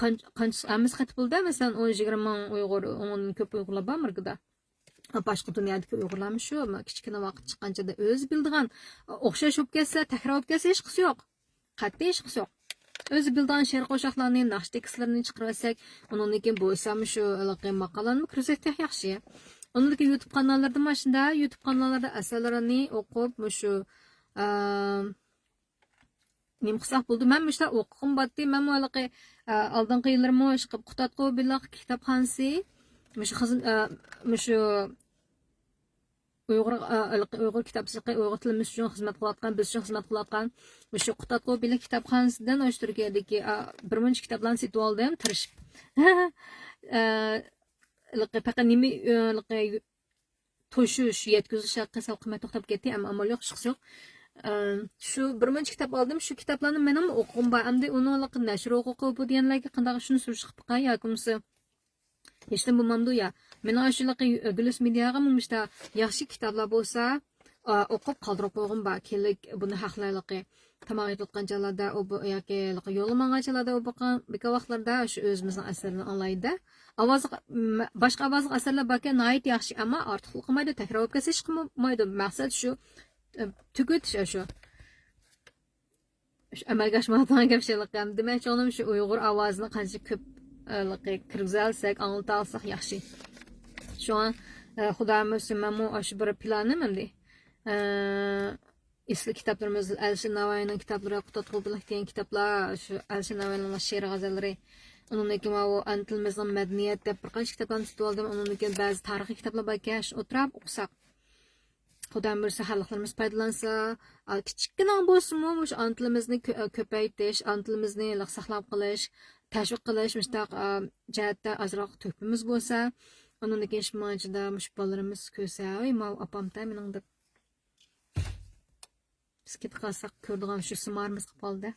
قانچە، قانچە، ھەممىسى قېتىپ بولدى. مەسىلەن، ئون، يىگىرمە مىڭ ئۇيغۇر، ئۇنىڭدىن كۆپ ئۇيغۇرلار بار ئامېرىكىدا. باشقا دۇنيادىكى ئۇيغۇرلارمۇ شۇ، كىچىككىنە ۋاقىت چىققانچە ئۆزى بىلىدىغان، ئوخشاش بولۇپ كەتسە، تەكرار بولۇپ كەتسە، ھېچقىسى يوق. قەتئىي ھېچقىسى يوق. ئۆزى بىلىدىغان شېئىر قوشاقلارنى، ناخشا تېكىستلىرىنى چىقىرىۋەتسەك، ئۇنىڭدىن كېيىن بولسا مۇشۇ ھېلىقى ماقالىنىمۇ كۆرسەتسەك ياخشى. ئۇنىڭدىن كېيىن يۇتۇب قاناللىرىدىمۇ ئاشۇنداق، يۇتۇب قاناللىرىدا ئەسەرلىرىنى ئوقۇپ، مۇشۇ، ئە، نېمە قىلساق بولىدۇ؟ مەن مۇشۇنداق ئوقۇغۇم بارتتى. مەنمۇ ھېلىقى، ئە، ئالدىنقى يىللىرىمۇ ئىشقىلىپ قۇتادغۇ بىلەن كىتابخانىسى، مۇشۇ خىزم-، ئە، مۇشۇ ئۇيغۇر، ئە، ھېلىقى ئۇيغۇر كىتابچىلىقى، ئۇيغۇر تىلىمىز ئۈچۈن خىزمەت قىلىۋاتقان، بىز ئۈچۈن خىزمەت قىلىۋاتقان مۇشۇ قۇتادغۇ بىلەن كىتابخانىسىدىن ئاشۇ تۈركىيەدىكى، ئە، بىر مۇنچە كىتابلارنى سېتىۋالدىم، تىرىشىپ. ئە، ھېلىقى پەقەت نېمە، ئە، ھېلىقى توشۇش، يەتكۈزۈش ھەققى سەل قىممەت توختاپ كەتتى، ئەمما ئامال يوق، ئىشقىسى يوق. ئە، شۇ بىر مۇنچە كىتاب ئالدىم، شۇ كىتابلارنى مېنىڭمۇ ئوقۇغۇم بار. ئەمدى ئۇنىڭ ھېلىقى نەشر ھوقۇقى بۇ دېگەنلەرگە قانداق شۇنى سۈرۈشۈپ باقاي ياكى بولمىسا ھېچنېمە بولمامدۇ يا؟ مېنىڭ ئاشۇ ھېلىقى گۈلۈس مېدىياغا مۇشتا ياخشى كىتابلار بولسا، ئا، ئوقۇپ قالدۇرۇپ قويغۇم بار. كېيىنلىك بۇنى ھەقلەرلىقى تاماق ئېتىۋاتقان چاغلاردا ئۇ بۇ ياكى ھېلىقى يوللىماڭغان چاغلاردا ئۇ بىكا ۋاقىتلاردا شۇ ئۆزىمىزنىڭ ئەسەرلىرىنى ئاڭلايدۇ. ئاۋازلىق، م-، باشقا ئاۋازلىق ئەسەرلەر باركەن، ناھايىتى ياخشى، ئەمما ئارتۇقلۇق قىلمايدۇ، تەكرار بولۇپ كەتسە ھېچ قىلمايدۇ. مەقسەت شۇ، ئە، تۈگىتىش ئاشۇ. شۇ ئەمەلگە ئاشمايدىغان گەپ شۇ. دېمەكچىلىكىم شۇ، ئۇيغۇر ئاۋازىنى قانچە كۆپ، ئە، كىرگۈزەلىسەك، ئاڭلىتالىساق ياخشى. شۇڭا، ئە، خۇدايىم بۇيرۇسا مەنمۇ ئاشۇ بىر پىلانىم ئەمدى. ئە، ئېسىل كىتابلىرىمىز، ئەلىشىر نەۋائىينىڭ كىتابلىرى، قۇتادغۇ بىلەك دېگەن كىتابلار، شۇ ئەلىشىر نەۋائىينىڭ شېئىر غەزەللىرى. ئۇنىڭدىن كېيىن ماۋۇ ئانا تىلىمىزنىڭ مەدەنىيەت دەپ بىر قانچە كىتابلارنى سېتىۋالدىم. ئۇنىڭدىن كېيىن بەزى تارىخىي كىتابلار باركەن، شۇنى ئولتۇراپ ئوقۇساق. خۇدايىم بۇيرۇسا خەلقلىرىمىز پايدىلانسا، ئا، كىچىككىنە بولسىمۇ مۇشۇ ئانا تىلىمىزنى كۆ-، كۆپەيتىش، ئانا تىلىمىزنى ساقلاپ قېلىش، تەشۋىق قىلىش، مۇشۇنداق، ئا، جەھەتتە ئازراق تۆھپىمىز بولسا، ئۇنىڭدىن كېيىن شۇنىڭ ئىچىدە مۇشۇ بالىلىرىمىز كۆرسە، ۋاي، ماۋۇ ئاپامدا مېنىڭ دەپ. بىز كېتىپ قالساق كۆرىدىغان شۇ سىمارىمىز قېلىپ قالدى.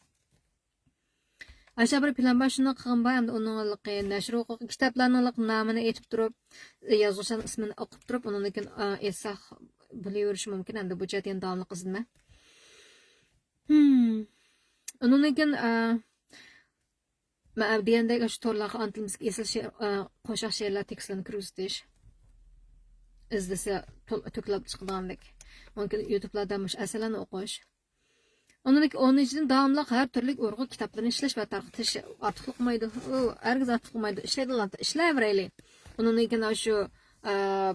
ئاشۇ بىر پىلان بار، شۇنى قىلغىنىم بار، ئەمدى ئۇنىڭ ھېلىقى نەشر ھوقۇقى، كىتابلارنىڭ ھېلىقى نامىنى ئېيتىپ تۇرۇپ، يازغۇچىلارنىڭ ئىسمىنى ئوقۇپ تۇرۇپ، ئۇنىڭدىن كېيىن، ئا، ئېيتساق بولۇۋېرىشى مۇمكىن، ئەمدى بۇ جەھەتتە يەنە داۋاملىق ئىزدىنىمەن. ھىم. ئۇنىڭدىن كېيىن، ئا، مەن دېگەندەك، ئاشۇ تورلارغا ئانا تىلىمىزدىكى ئېسىل شېئىر، ئا، قوشاق شېئىرلار تېكىستلىرىنى كىرگۈزۈۋېتىش. ئىزدىسە، تول-، تۆكۈلۈپ چىقىدىغاندەك. مۇمكىن، يۇتۇبلاردا مۇشۇ ئەسەرلەرنى ئوقۇش. ئۇنىڭدىن كېيىن ئونىنچىدىن، داۋاملىق ھەر تۈرلۈك ئۇيغۇر كىتابلىرىنى ئىشلەش ۋە تارقىتىش ئارتۇقلۇق قىلمايدۇ. ئۇ ھەرگىز ئارتۇقلۇق قىلمايدۇ. ئىشلەيدىغان ئىشلەۋېرەيلى. ئۇنىڭدىن كېيىن شۇ، ئە،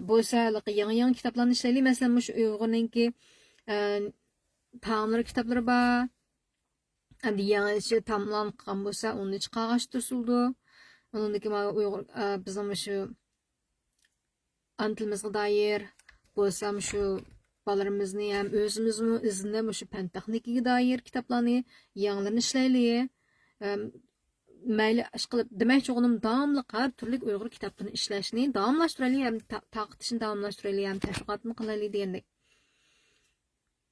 بولسا ھېلىقى يېڭى، يېڭى كىتابلارنى ئىشلەيلى. مەسىلەن، مۇشۇ ئۇيغۇرنىڭكى، ئە، تائاملىرى كىتابلىرى بار. ئەمدى يېڭىچە تاماملانغان بولسا، ئۇنى چىقارغاچ توسۇلىدۇ. ئۇنىڭدىن كېيىن مانا ئۇيغۇر، ئە، بىزنىڭ مۇشۇ ئانا تىلىمىزغا دائىر بولسا، مۇشۇ بالىلىرىمىزنى ھەم ئۆزىمىزمۇ ئىزدىنىپ، مۇشۇ پەن تېخنىكىگە دائىر كىتابلارنى، يېڭىلىرىنى ئىشلەيلى. ئەم، مەيلى، ئىشقىلىپ، دېمەكچى بولغىنىم، داۋاملىق ھەر تۈرلۈك ئۇيغۇر كىتابلىرىنى ئىشلەشنى داۋاملاشتۇرايلى، ھەم تا-، تارقىتىشنى داۋاملاشتۇرايلى، ھەم تەشۋىقاتنى قىلايلى دېگەندەك.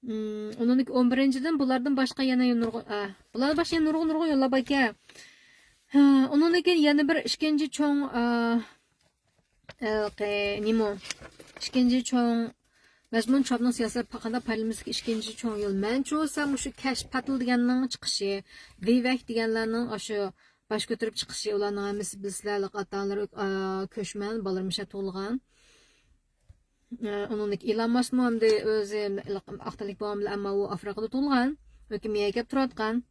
مم، ئۇنىڭدىن كېيىن ئون بىرىنچىدىن، بۇلاردىن باشقا يەنە نۇرغۇن، ئە، بۇلاردىن باشقا يەنە نۇرغۇن، نۇرغۇن يوللار باركەن. ھە، ئۇنىڭدىن كېيىن يەنە بىر ئىككىنچى چوڭ، ئە، ئە، قى-، نېمە؟ ئىككىنچى چوڭ مەزمۇن، چاپنىڭ سىياسەت قانداق پايدىلىنىمىزدىكى ئىككىنچى چوڭ يول. مەنچە بولسا مۇشۇ كەشىپ پاتىل دېگەننىڭ چىقىشى، ۋېيۋەك دېگەنلەرنىڭ ئاشۇ باش كۆتۈرۈپ چىقىشى، ئۇلارنىڭ ھەممىسى بىلىسىلەر، ئاتا-ئانىلىرى، ئا، كۆچمەن، بالىلىرى مۇشۇ يەردە تۇغۇلغان. ئۇنىڭدىكى ئىلان ماسكمۇ ئەمدى ئۆزى ئاق تەنلىك بولغان بىلەن، ئەمما ئۇ ئافرىقىدا تۇغۇلغان، ھۆكۈم يەگەپ تۇرۇۋاتقان.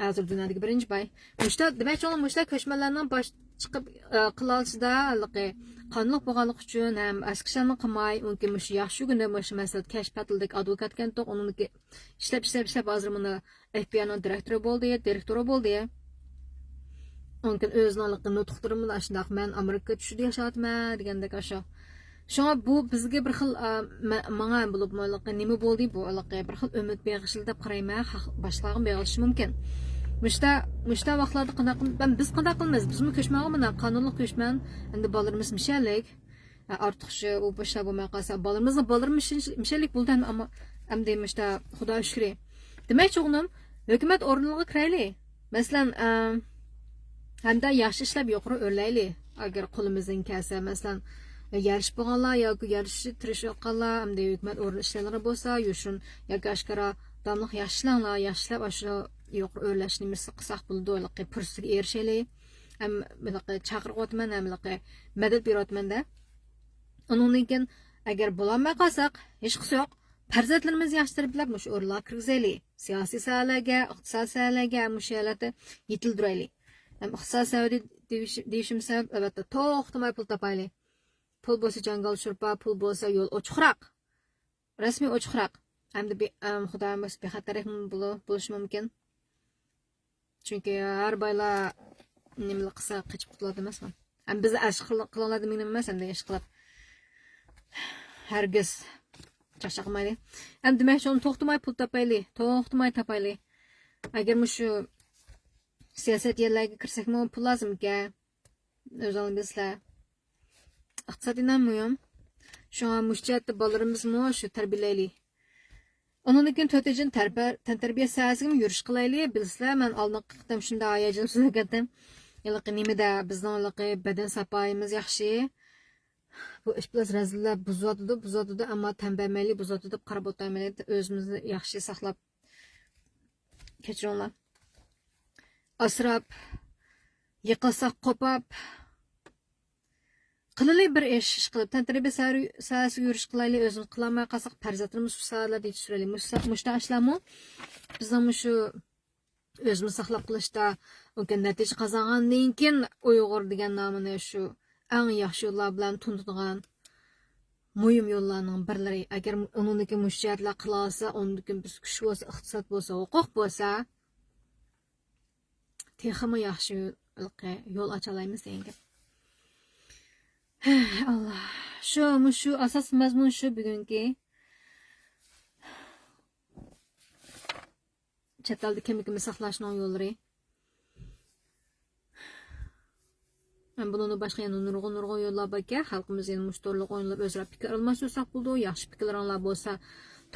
ھازىر دۇنيادىكى بىرىنچى باي. مۇشتا، دېمەكچى بولغىنىم مۇشتا كۆچمەنلەرنىڭ باش چىقىپ، ئە، قىلالىشىدا ھېلىقى قانۇنلۇق بولغانلىقى ئۈچۈن ھەم ئەسكىشاننى قىلماي، ئۇنكى مۇشۇ ياخشى كۈندە مۇشۇ مەسىلىدە كەشپىياتلىدىكى ئادۋوكات كەنتۇق، ئۇنىڭدىكى ئىشلەپ، ئىشلەپ، ئىشلەپ ھازىر مانا ئېف بى ئاينىڭ دىرېكتورى بولدى، دىرېكتورى بولدى. ئۇنكىن ئۆزىنىڭ ھېلىقى نۇتۇقلىرى مانا ئاشۇنداق، مەن ئامېرىكا چۈشىدە ياشاۋاتىمەن دېگەندەك ئاشۇ. شۇڭا بۇ بىزگە بىر خىل، ئا، مە-، ماڭا بولۇپمۇ ھېلىقى نېمە بولدى بۇ ھېلىقى بىر خىل ئۈمىد بېغىشلىدى دەپ قارايمەن، خەق باشقىلارغا بېغىشلىشى مۇمكىن. مۇشتا، مۇشتا ۋاقىتلاردا قانداق قىل-، بىز قانداق قىلىمىز؟ بىزمۇ كۆچمەنغۇ مانا قانۇنلۇق كۆچمەن، ئەمدى بالىلىرىمىز مىشەللىك. ئارتۇقچە ئۇ بۇ ئىشلار بولماي قالسا، بالىمىزنىڭ، بالىلىرىمىز مىشەللىك بولدى ئەمدى، ئەمما ئەمدى مۇشتا خۇدا شۈكرى. دېمەكچى بولغىنىم، ھۆكۈمەت ئورنىغا كىرەيلى. مەسىلەن، ئە، ھەمدە ياخشى ئىشلەپ يۇقىرى ئۆرلەيلى. ئەگەر قولىمىزدىن كەلسە، مەسىلەن، يارىشىپ بولغانلار ياكى يارىشىشقا تىرىشىۋاتقانلار، ئەمدى ھۆكۈمەت ئورنىدا ئىشلەيدىغان بولسا، يوشۇرۇن ياكى ئاشكارا داۋاملىق ياخشى ئىشلەڭلار، ياخشى ئىشلەپ، ئاشۇ يۇقىرى ئۆرلەش نېمىسى قىلساق بولىدۇ، ھېلىقى پۇرسىتىگە ئېرىشەيلى. ھەم ھېلىقى چاقىرىۋاتىمەن، ھەم ھېلىقى مەدەت بېرىۋاتىمەن-دە. ئۇنىڭدىن كېيىن، ئەگەر بولالماي قالساق، ھېچقىسى يوق، پەرزەنتلىرىمىزنى ياخشى تەربىيەلەپ، مۇشۇ ئورۇنلارغا كىرگۈزەيلى. سىياسىي ساھەلەرگە، ئىقتىسادىي ساھەلەرگە مۇشۇ ھالەتنى يېتىلدۈرەيلى. ھەم ئىقتىساد سەۋەبىدە دېيىش-، دېيىشىم سەۋەب، ئەلۋەتتە، توختىماي پۇل تاپايلى. پۇل بولسا جاڭگال شورپا، پۇل بولسا يول ئوچۇقراق. رەسمىي ئوچۇقراق. ئەمدى بى-، ئەم، خۇدايىم بولسا بىخەتەرلىكمۇ بولۇ-، بولۇشى مۇمكىن. چۈنكى ھەر بايلار نېمىلا قىلسا قېچىپ قۇتۇلىدۇ ئەمەسمۇ. ھەم بىز ئەش قىل-، قىلىڭلار دېمىگىنىم ئەمەس، ئەمدى ئىش قىلىپ. ھەرگىز چاقچاق قىلمايلى. ئەمدى دېمەكچى بولغىنىم توختىماي پۇل تاپايلى، توختىماي تاپايلى. ئەگەر مۇشۇ سىياسەت يەرلەرگە كىرسەكمۇ پۇل لازىمكەن. ئۆزۈڭلار بىلىسىلەر. ئىقتىساد ئىنتايىن مۇھىم. شۇڭا مۇشۇ جەھەتتە بالىلىرىمىزمۇ شۇ تەربىيەلەيلى. ئۇنىڭدىن كېيىن تۆتىنچىدىن، تەربىيە-، تەنتەربىيە ساھەسىگىمۇ يۈرۈش قىلايلى. بىلىسىلەر، مەن ئالدىنقى قېتىم شۇنداق ھاياجانلىنىپ كەتتىم. ھېلىقى نېمىدە، بىزنىڭ ھېلىقى بەدەن ساپايىمىز ياخشى. بۇ ئىپلاس رەزىللەر بۇزۇۋاتىدۇ، بۇزۇۋاتىدۇ، ئەمما تەن بەرمەيلى، بۇزۇۋاتىدۇ دەپ قاراپ ئولتۇرمايلى. ئۆزىمىزنى ياخشى ساقلاپ كەچۈرۈڭلار. ئاسراپ، يىقىلساق قوپاپ، قىلىلى بىر ئىش، ئىش قىلىپ، تەنتەربىيە سا-، ساھەسىگە يۈرۈش قىلايلى، ئۆزىمىز قىلالايمىغان قالساق، پەرزەنتلىرىمىز شۇ ساھەلەردە يېتىشتۈرەيلى. مۇشۇ-، مۇشۇنداق ئىشلارمۇ بىزنىڭ مۇشۇ ئۆزىمىزنى ساقلاپ قېلىشتا ئۇلكەن نەتىجە قازانغاندىن كېيىن ئۇيغۇر دېگەن نامىنى شۇ ئەڭ ياخشى يوللار بىلەن تونۇتىدىغان مۇھىم يوللارنىڭ بىرلىرى. ئەگەر ئۇنىڭدىكى مۇشۇ جەھەتلەر قىلالىسا، ئۇنىڭدىكى بىز كۈچ بولسا، ئىقتىساد بولسا، ھوقۇق بولسا، تېخىمۇ ياخشى يول ئاچالايمىز دېگەن گەپ. ئاللا. شۇ، مۇشۇ ئاساسىي مەزمۇن شۇ بۈگۈنكى. چەت ئەلدە كىملىكىمىزنى ساقلاشنىڭ يوللىرى. ھەم بۇنىڭدىن باشقا يەنە نۇرغۇن، نۇرغۇن يوللار باركەن. خەلقىمىز يەنە مۇشۇ تورلۇق ئويۇنلار ئۆزئارا پىكىر ئالماشتۇرساق بولىدۇ. ياخشى پىكىرلىرىڭلار بولسا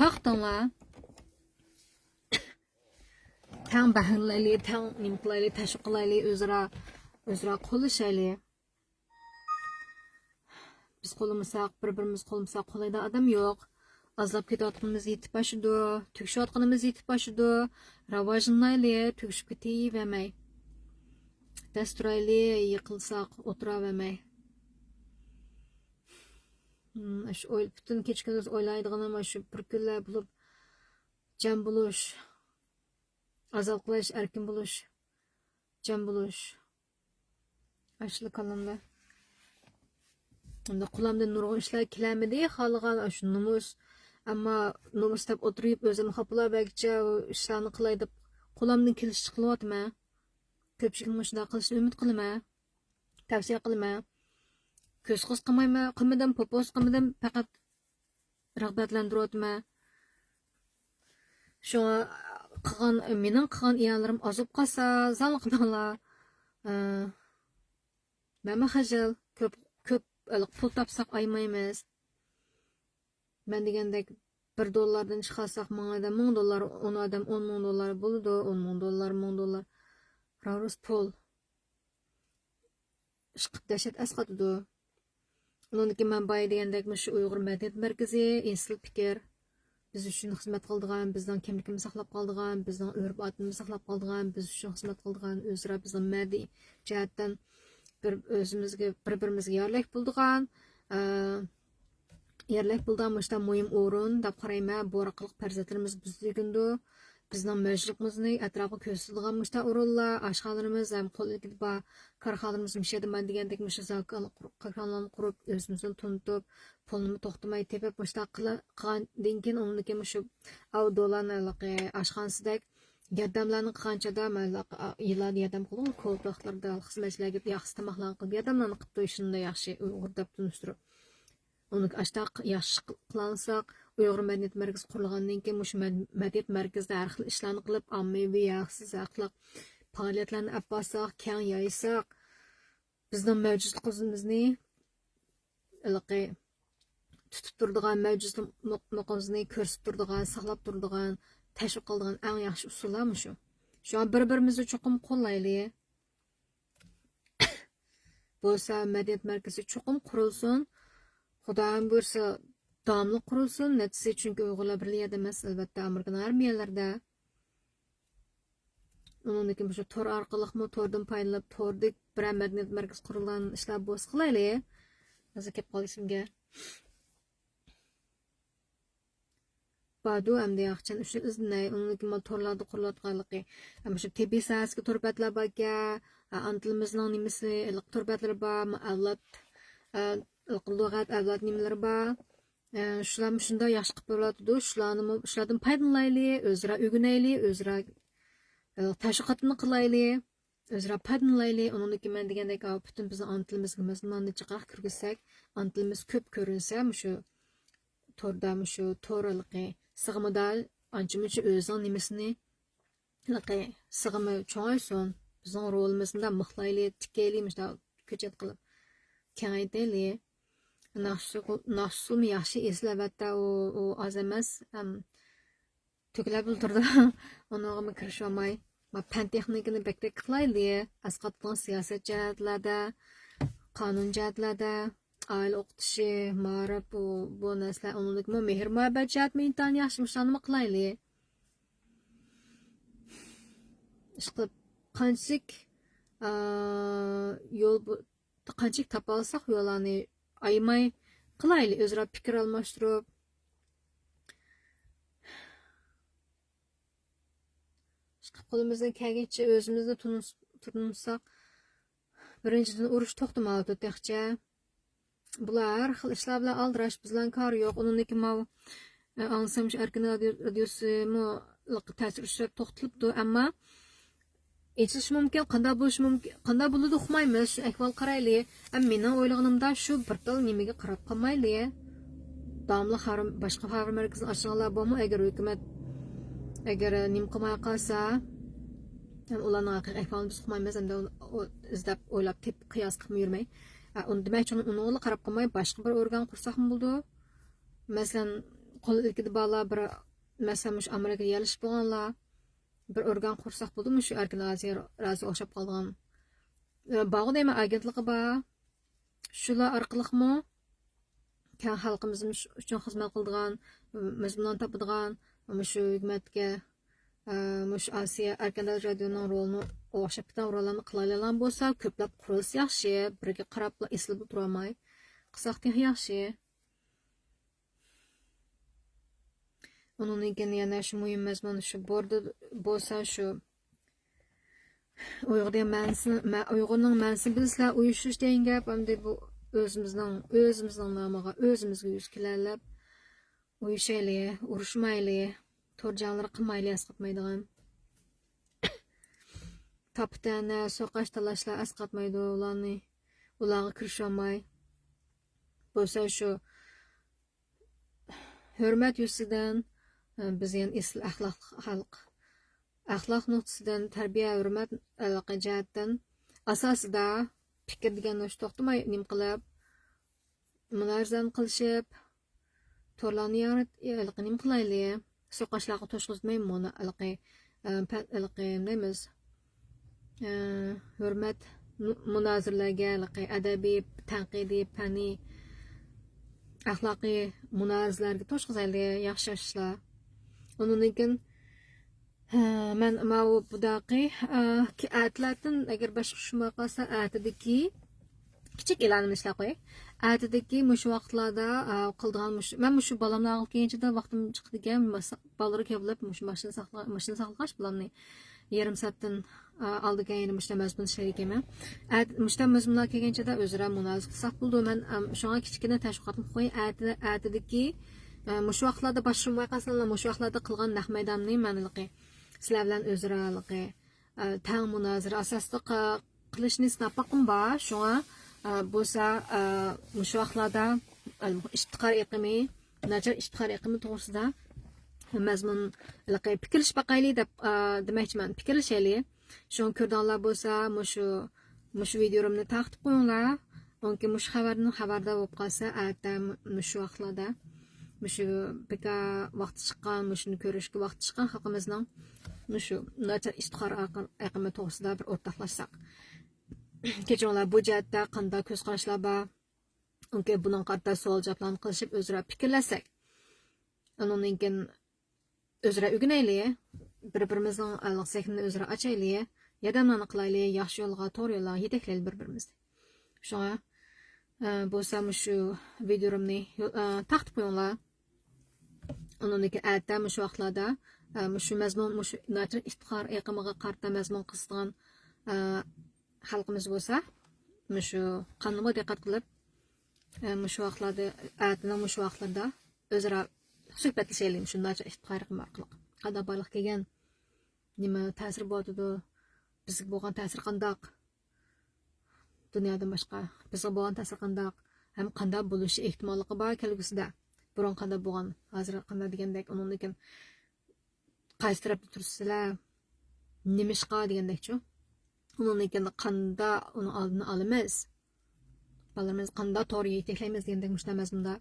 تارقىتىڭلار. تەڭ بەھرىلىنەيلى، تەڭ نېمە قىلايلى، تەشۋىق قىلايلى، ئۆزئارا، ئۆزئارا قوللىشايلى. بىز قوللىمىساق، بىر-بىرىمىز قوللىمىساق، قوللايدىغان ئادەم يوق. ئازلاپ كېتىۋاتقىنىمىز يېتىپ ئاشىدۇ، تۈگىشىۋاتقىنىمىز يېتىپ ئاشىدۇ. راۋاجلىنايلى، تۈگىشىپ كېتىۋەرمەي. دەس تۇرايلى، يىقىلساق ئولتۇراۋەرمەي. ھىم، شۇ ئوي-، پۈتۈن كېچە-كۈندۈز ئويلايدىغىنىم شۇ بىر كۈنلەر بولۇپ، جەم بولۇش، ئازاد قىلىش، ئەركىن بولۇش، جەم بولۇش. ئاشۇلا كاللامدا. ئەمدى قولۇمدىن نۇرغۇن ئىشلار كېلەلمىدى، خالىغان ئاشۇ نومۇس. ئەمما نومۇس دەپ ئولتۇرۇپ، ئۆزۈمنى خاپىلاۋەرگۈچە ئۇ ئىشلارنى قىلاي دەپ قولۇمدىن كېلىشىچە قىلىۋاتىمەن. كۆپچىلىكنىڭ شۇنداق قىلىشىنى ئۈمىد قىلىمەن. تەۋسىيە قىلىمەن. كۆز-قۇس قىلمايمەن، قىلمىدىم، پوپوز قىلمىدىم، پەقەت رىغبەتلەندۈرۈۋاتىمەن. شۇڭا قىلغان، مېنىڭ قىلغان ئىئانىلىرىم ئاز بولۇپ قالسا، زالىق قىلماڭلار. ئە، مەنمۇ خىجىل، كۆپ، كۆپ پۇل تاپساق ئايىمايمىز. مەن دېگەندەك بىر دوللاردىن چىقارساق، مىڭ ئادەم مىڭ دوللار، ئون ئادەم ئون مىڭ دوللار بولىدۇ، ئون مىڭ دوللار، مىڭ دوللار. راۋرۇس پۇل. ئىشقىلىپ دەھشەت ئەسقاتىدۇ. ئۇنىڭدىن كېيىن مەن بايا دېگەندەك، مۇشۇ ئۇيغۇر مەدەنىيەت مەركىزى، ئىنسىل پىكىر، بىز ئۈچۈن خىزمەت قىلىدىغان، بىزنىڭ كىملىكىمىزنى ساقلاپ قالىدىغان، بىزنىڭ ئۆرپ-ئادىتىمىزنى ساقلاپ قالىدىغان، بىز ئۈچۈن خىزمەت قىلىدىغان، ئۆزئارا بىزنىڭ مەدەنىي جەھەتتىن بىر ئۆزىمىزگە، بىر-بىرىمىزگە يارلىق بولىدىغان، ئە، يەرلىك پۇلدا مۇشۇنداق مۇھىم ئورۇن دەپ قارايمەن. بۇ ئارقىلىق پەرزەنتلىرىمىز بىزدە ئۆگىنىدۇ. بىزنىڭ مەۋجۇتلۇقىمىزنى ئەتراپقا كۆرسىتىدىغان مۇشۇنداق ئورۇنلار، ئاشخانىلىرىمىز ھەم قول ئىلكىدە بار كارخانىلىرىمىز مۇشۇ يەردە مەن دېگەندەك مۇشۇ زاكا-، كارخانىلارنى قۇرۇپ، ئۆزىمىزنى تونۇتۇپ، پۇلنىمۇ توختىماي تېپىپ، مۇشۇنداق قىلغاندىن كېيىن، ئۇنىڭدىن كېيىن مۇشۇ ئاۋۇ دولان ھېلىقى ئاشخانىسىدەك ياردەملەرنى قىلغان چاغدا، مەن يىللاردا ياردەم قىلدىم، كوۋىد ۋاقىتلىرىدا خىزمەتچىلەرگە ياخشى تاماقلارنى قىلىپ، ياردەملەرنى قىلىپ تۇرۇشۇمدا ياخشى ئۇيغۇر دەپ تونۇشتۇرۇپ. ئۇنى ئاشتاق ياخشى قىلالىساق، ئۇيغۇر مەدەنىيەت مەركىزى قۇرۇلغاندىن كېيىن، مۇشۇ مەد-، مەدەنىيەت مەركىزىدە ھەر خىل ئىشلارنى قىلىپ، ئاممىۋى ھەقسىز ھەقلىق پائالىيەتلەرنى ئەپ بارساق، كەڭ يايساق، بىزنىڭ مەۋجۇتلۇقىمىزنى ھېلىقى تۇتۇپ تۇرىدىغان، مەۋجۇتلۇقىمىزنى كۆرسىتىپ تۇرىدىغان، ساقلاپ تۇرىدىغان، تەشۋىق قىلىدىغان ئەڭ ياخشى ئۇسۇللار مۇشۇ. شۇڭا بىر-بىرىمىزنى چوقۇم قوللايلى. بولسا مەدەنىيەت مەركىزى چوقۇم قۇرۇلسۇن. خۇدايىم بۇيرۇسا داۋاملىق قۇرۇلسۇن. نەتىجىسى، چۈنكى ئۇيغۇرلار بىر يەردە ئەمەس، ئەلۋەتتە، ئامېرىكىنىڭ ھەممە يەرلىرىدە. ئۇنىڭدىن كېيىن مۇشۇ تور ئارقىلىقمۇ، توردىن پايدىلىنىپ، توردا بىرەر مەدەنىيەت مەركىزى قۇرۇلغان ئىشلار بولسا قىلايلى. ھازىر كېلىپ قالدى ئېسىمگە. باردۇ ئەمدى ياخشىچان ئۈچۈن ئىزدىنەي. ئۇنىڭدىن كېيىن مانا تورلاردا قۇرۇلۇۋاتقانلىقى. ئەمما شۇ تېببىي ساھەسىگە تور بەتلەر باركەن. ئانا تىلىمىزنىڭ نېمىسى، ھېلىقى تور بەتلىرى بار، ئەۋلاد، ئە، ھېلىقى لۇغەت، ئەۋلاد نېمىلىرى بار. ئە، شۇلارمۇ شۇنداق ياخشى قىلىپ بېرىۋاتىدۇ. شۇلارنىمۇ، شۇلاردىن پايدىلىنايلى، ئۆزئارا ئۆگىنەيلى، ئۆزئارا، ئە، تەشۋىقاتنى قىلايلى، ئۆزئارا پايدىلىنايلى. ئۇنىڭدىن كېيىن مەن دېگەندەك، ئاۋۇ پۈتۈن بىزنىڭ ئانا تىلىمىزگە مەزمۇنلارنى جىقراق كىرگۈزسەك، ئانا تىلىمىز كۆپ كۆرۈنسە، مۇشۇ توردامۇ شۇ تور ھېلىقى سىغىمىدا ئانچە-مۇنچە ئۆزىنىڭ نېمىسىنى، ھېلىقى سىغىمى چوڭايسۇن. بىزنىڭ رولىمىزنى مۇنداق مىخلايلى، تىكەيلى، مۇشۇنداق كۆچەت قىلىپ كېڭەيتەيلى. ناخشىسى، ناخشىسىمۇ ياخشى، ئېسىل، ئەلۋەتتە، ئۇ، ئۇ ئاز ئەمەس. ئەم، تۆكۈلەپ تۇرىدۇ. ئۇنىڭغىمۇ كىرىشىۋالماي. ما پەن تېخنىكىنى بەكرەك قىلايلى. ئەسقاتىدىغان سىياسەت جەھەتلەردە، قانۇن جەھەتلەردە، ئائىلە ئوقۇتۇشى، مائارىپ، بۇ، بۇ نەرسىلەر، ئۇنىڭدىكىمۇ مېھىر مۇھەببەت جەھەتمۇ ئىنتايىن ياخشى، مۇشۇلارنىمۇ قىلايلى. ئىشقىلىپ، قانچىلىك، ئا، يول بو-، قانچىلىك تاپالىساق يوللارنى ئايىماي قىلايلى، ئۆزئارا پىكىر ئالماشتۇرۇپ. ئىشقىلىپ، قولىمىزدىن كەلگىنىچە ئۆزىمىزنى تونۇس-، تونۇتساق، بىرىنچىدىن، ئۇرۇش توختىمايۋاتىدۇ تېخىچە. بۇلار ھەر خىل ئىشلار بىلەن ئالدىراش، بىز بىلەن كارى يوق. ئۇنىڭدىن كېيىن ماۋۇ، ئە، ئاڭلىسام شۇ ئەركىن رادىيو-، رادىيوسىمۇ تەسىر ئۇچراپ توختىلىپتۇ. ئەمما ئېچىلىشى مۇمكىن، قانداق بولۇشى مۇمكىن، قانداق بولىدۇ ئۇقمايمىز. شۇ ئەھۋال قارايلى. ئەمما مېنىڭ ئويلىغىنىمدا شۇ بىر تال نېمىگە قاراپ قالمايلى. داۋاملىق خەۋەر، باشقا خەۋەر مەركىزىنى ئاچىدىغانلار بارمۇ؟ ئەگەر ھۆكۈمەت، ئەگەر نېمە قىلماي قالسا، ھەم ئۇلارنىڭ ھەقىقىي ئەھۋالىنى بىز ئۇقمايمىز، ھەمدە ئۇ-، ئۇ-، ئىزدەپ، ئويلاپ تېپىپ، قىياس قىلىپ يۈرمەي. ئە، ئۇنى دېمەكچى، ئۇنىڭغىلا قاراپ قالماي، باشقا بىر ئورگان قۇرساقمۇ بولىدۇ. مەسىلەن، قول ئىلكىدە بارلار بىر، مەسىلەن، مۇشۇ ئامېرىكىدا يەرلىشىپ بولغانلار بىر ئورگان قۇرساق بولىدۇ، مۇشۇ ئەركىن ئازىيا رازى ئوخشاپ قالغان. ئە، بارغۇ دەيمەن، ئاگېنتلىقى بار. شۇلار ئارقىلىقمۇ كەڭ خەلقىمىز مۇشۇ ئۈچۈن خىزمەت قىلىدىغان، مەزمۇنلارنى تاپىدىغان، مۇشۇ ھۆكۈمەتكە، ئە، مۇشۇ ئاسىيا ئەركىن دۆلەت رادىيونىڭ رولىنى ئوخشاپ كېتىدىغان روللارنى قىلالايدىغان بولسا، كۆپلەپ قۇرۇلسا ياخشى، بىرىگە قاراپلا ئېسىلىپلا تۇرالماي قىلساق تېخى ياخشى. ئۇنىڭدىن كېيىن يەنە شۇ مۇھىم مەزمۇن، شۇ بوردا بولسا شۇ ئۇيغۇر دېگەن مەنىسىنى، مە-، ئۇيغۇرنىڭ مەنىسىنى بىلسىلەر، ئۇيۇشۇش دېگەن گەپ، ئەمدى بۇ ئۆزىمىزنىڭ، ئۆزىمىزنىڭ نامىغا، ئۆزىمىزگە يۈز كېلەلەپ ئۇيۇشايلى، ئۇرۇشمايلى، تور جەڭلىرى قىلمايلى، ئەسقاتمايدىغان. تاپا-تەنە، سوقاش تالاشلار ئەسقاتمايدۇ ئۇلارنى، ئۇلارغا كىرىشەلمەي. بولسا شۇ ھۆرمەت يۈزىسىدىن، بىز يەنە ئېسىل ئەخلاقلىق خەلق. ئەخلاق نۇقتىسىدىن تەربىيە، ھۆرمەت، ھېلىقى جەھەتتىن ئاساسىدا پىكىر دېگەن توختىماي نېمە قىلىپ، مۇنازىرە قىلىشىپ، تورلارنى يارىت-، ھېلىقى نېمە قىلايلى؟ سوقاشلارغا توشقۇزماي مۇنا-، ھېلىقى، ئە، پە-، ھېلىقى نېمە دەيمىز؟ ئە، ھۆرمەت، مۇ-، مۇنازىرىلەرگە، ھېلىقى ئەدەبىي، تەنقىدىي، پەننىي، ئەخلاقىي مۇنازىرىلەرگە توشقۇزايلى، ياخشى، ياخشى ئىشلار. ئۇنىڭدىن كېيىن، ھە، مەن ماۋۇ بۇداقى، ئە، كى-، ئەتىلەتىن ئەگەر باشقا ئىش بولماي قالسا، ئەتىدىكى كىچىك ئېلانىمنى ئىشلەپ قوياي. ئەتىدىكى مۇشۇ ۋاقىتلاردا، ئە، قىلىدىغان مۇشۇ، مەن مۇشۇ بالامنى ئالغىلى كەلگەنچىدە ۋاقتىم چىقىدىكەن، ماس-، بالىلار كېلىپ مۇشۇ ماشىنا ساقلا-، ماشىنا ساقلىغاچ بالامنى يېرىم سائەتتىن، ئە، ئالىدىكەن، يەنە مۇشۇنداق مەزمۇن ئىشلەيدىكەنمەن. ئەت-، مۇشۇنداق مەزمۇنلار كەلگەنچىدە ئۆزئارا مۇنازىرە قىلساق بولىدۇ. مەن، ئەم، شۇڭا كىچىككىنە تەشۋىقاتنى قوياي. ئەتە-، ئەتىدىكى، ئە، مۇشۇ ۋاقىتلاردا باشلىماي قالسىڭلار، مۇشۇ ۋاقىتلاردا قىلغان نەق مەيداننى مەن ھېلىقى سىلەر بىلەن ئۆزئارا ھېلىقى ئە، تەڭ مۇنازىرە ئاساسىدا قا-، قىلىشنى سىناپ باققۇم بار. شۇڭا، ئە، بولسا، ئە، مۇشۇ ۋاقىتلاردا، ئە، ئىپتىخار ئېقىمى، ناچار ئىپتىخار ئېقىمى توغرىسىدا مەزمۇن، ھېلىقى پىكىرلىشىپ باقايلى دەپ، ئە، دېمەكچىمەن. پىكىرلىشەيلى. شۇڭا كۆرىدىغانلار بولسا مۇشۇ، مۇشۇ ۋىدىيولىرىمنى تارقىتىپ قويۇڭلار. ئۇنكى مۇشۇ خەۋەردىن خەۋەردار بولۇپ قالسا، ئەتە مۇ-، مۇشۇ ۋاقىتلاردا مۇشۇ بىكار ۋاقتى چىققان، مۇشۇنى كۆرۈشكە ۋاقتى چىققان خەلقىمىزنىڭ مۇشۇ ناچار ئىپتىخار ئاقىم-، ئېقىمى توغرىسىدا بىر ئورتاقلاشساق. كېچىڭلار بۇ جەھەتتە قانداق كۆز قاراشلار بار؟ ئۇنكى بۇنىڭغا قارىتا سوئال جاۋابلارنى قىلىشىپ ئۆزئارا پىكىرلەشسەك. ئۇنىڭدىن كېيىن ئۆزئارا ئۆگىنەيلى. بىر-بىرىمىزنىڭ ھېلىقى زېھنىنى ئۆزئارا ئاچايلى. ياردەملەرنى قىلايلى. ياخشى يولغا، توغرا يولغا يېتەكلەيلى بىر-بىرىمىزنى. شۇڭا، ئە، بولسا مۇشۇ ۋىدىيولىرىمنى يو-، ئە، تارقىتىپ قويۇڭلار. ئۇنىڭدىن كېيىن ئەتە مۇشۇ ۋاقىتلاردا، ئە، مۇشۇ مەزمۇن، مۇشۇ ناچار ئىپتىخار ئېقىمىغا قارىتا مەزمۇن قىزىدىغان، ئە، خەلقىمىز بولسا، مۇشۇ قانۇنغا دىققەت قىلىپ، ئە، مۇشۇ ۋاقىتلاردا، ئەتىنىڭ مۇشۇ ۋاقىتلىرىدا ئۆزئارا سۆھبەتلىشەيلى، مۇشۇ ناچار ئىپتىخار ئېقىمى ئارقىلىق. قانداق بارلىققا كەلگەن، نېمە تەسىر بولۇۋاتىدۇ، بىزگە بولغان تەسىرى قانداق؟ دۇنيادىن باشقا بىزگە بولغان تەسىرى قانداق؟ ھەم قانداق بولۇشى ئېھتىماللىقى بار كەلگۈسىدە؟ بۇرۇن قانداق بولغان، ھازىر قانداق دېگەندەك، ئۇنىڭدىن كېيىن قايسى تەرەپتە تۇرىسىلەر؟ نېمىشقا دېگەندەكچۇ؟ ئۇنىڭدىن كېيىن قانداق ئۇنىڭ ئالدىنى ئالىمىز؟ بالىلىرىمىزنى قانداق توغرا يېتەكلەيمىز دېگەندەك مۇشۇنداق مەزمۇندا،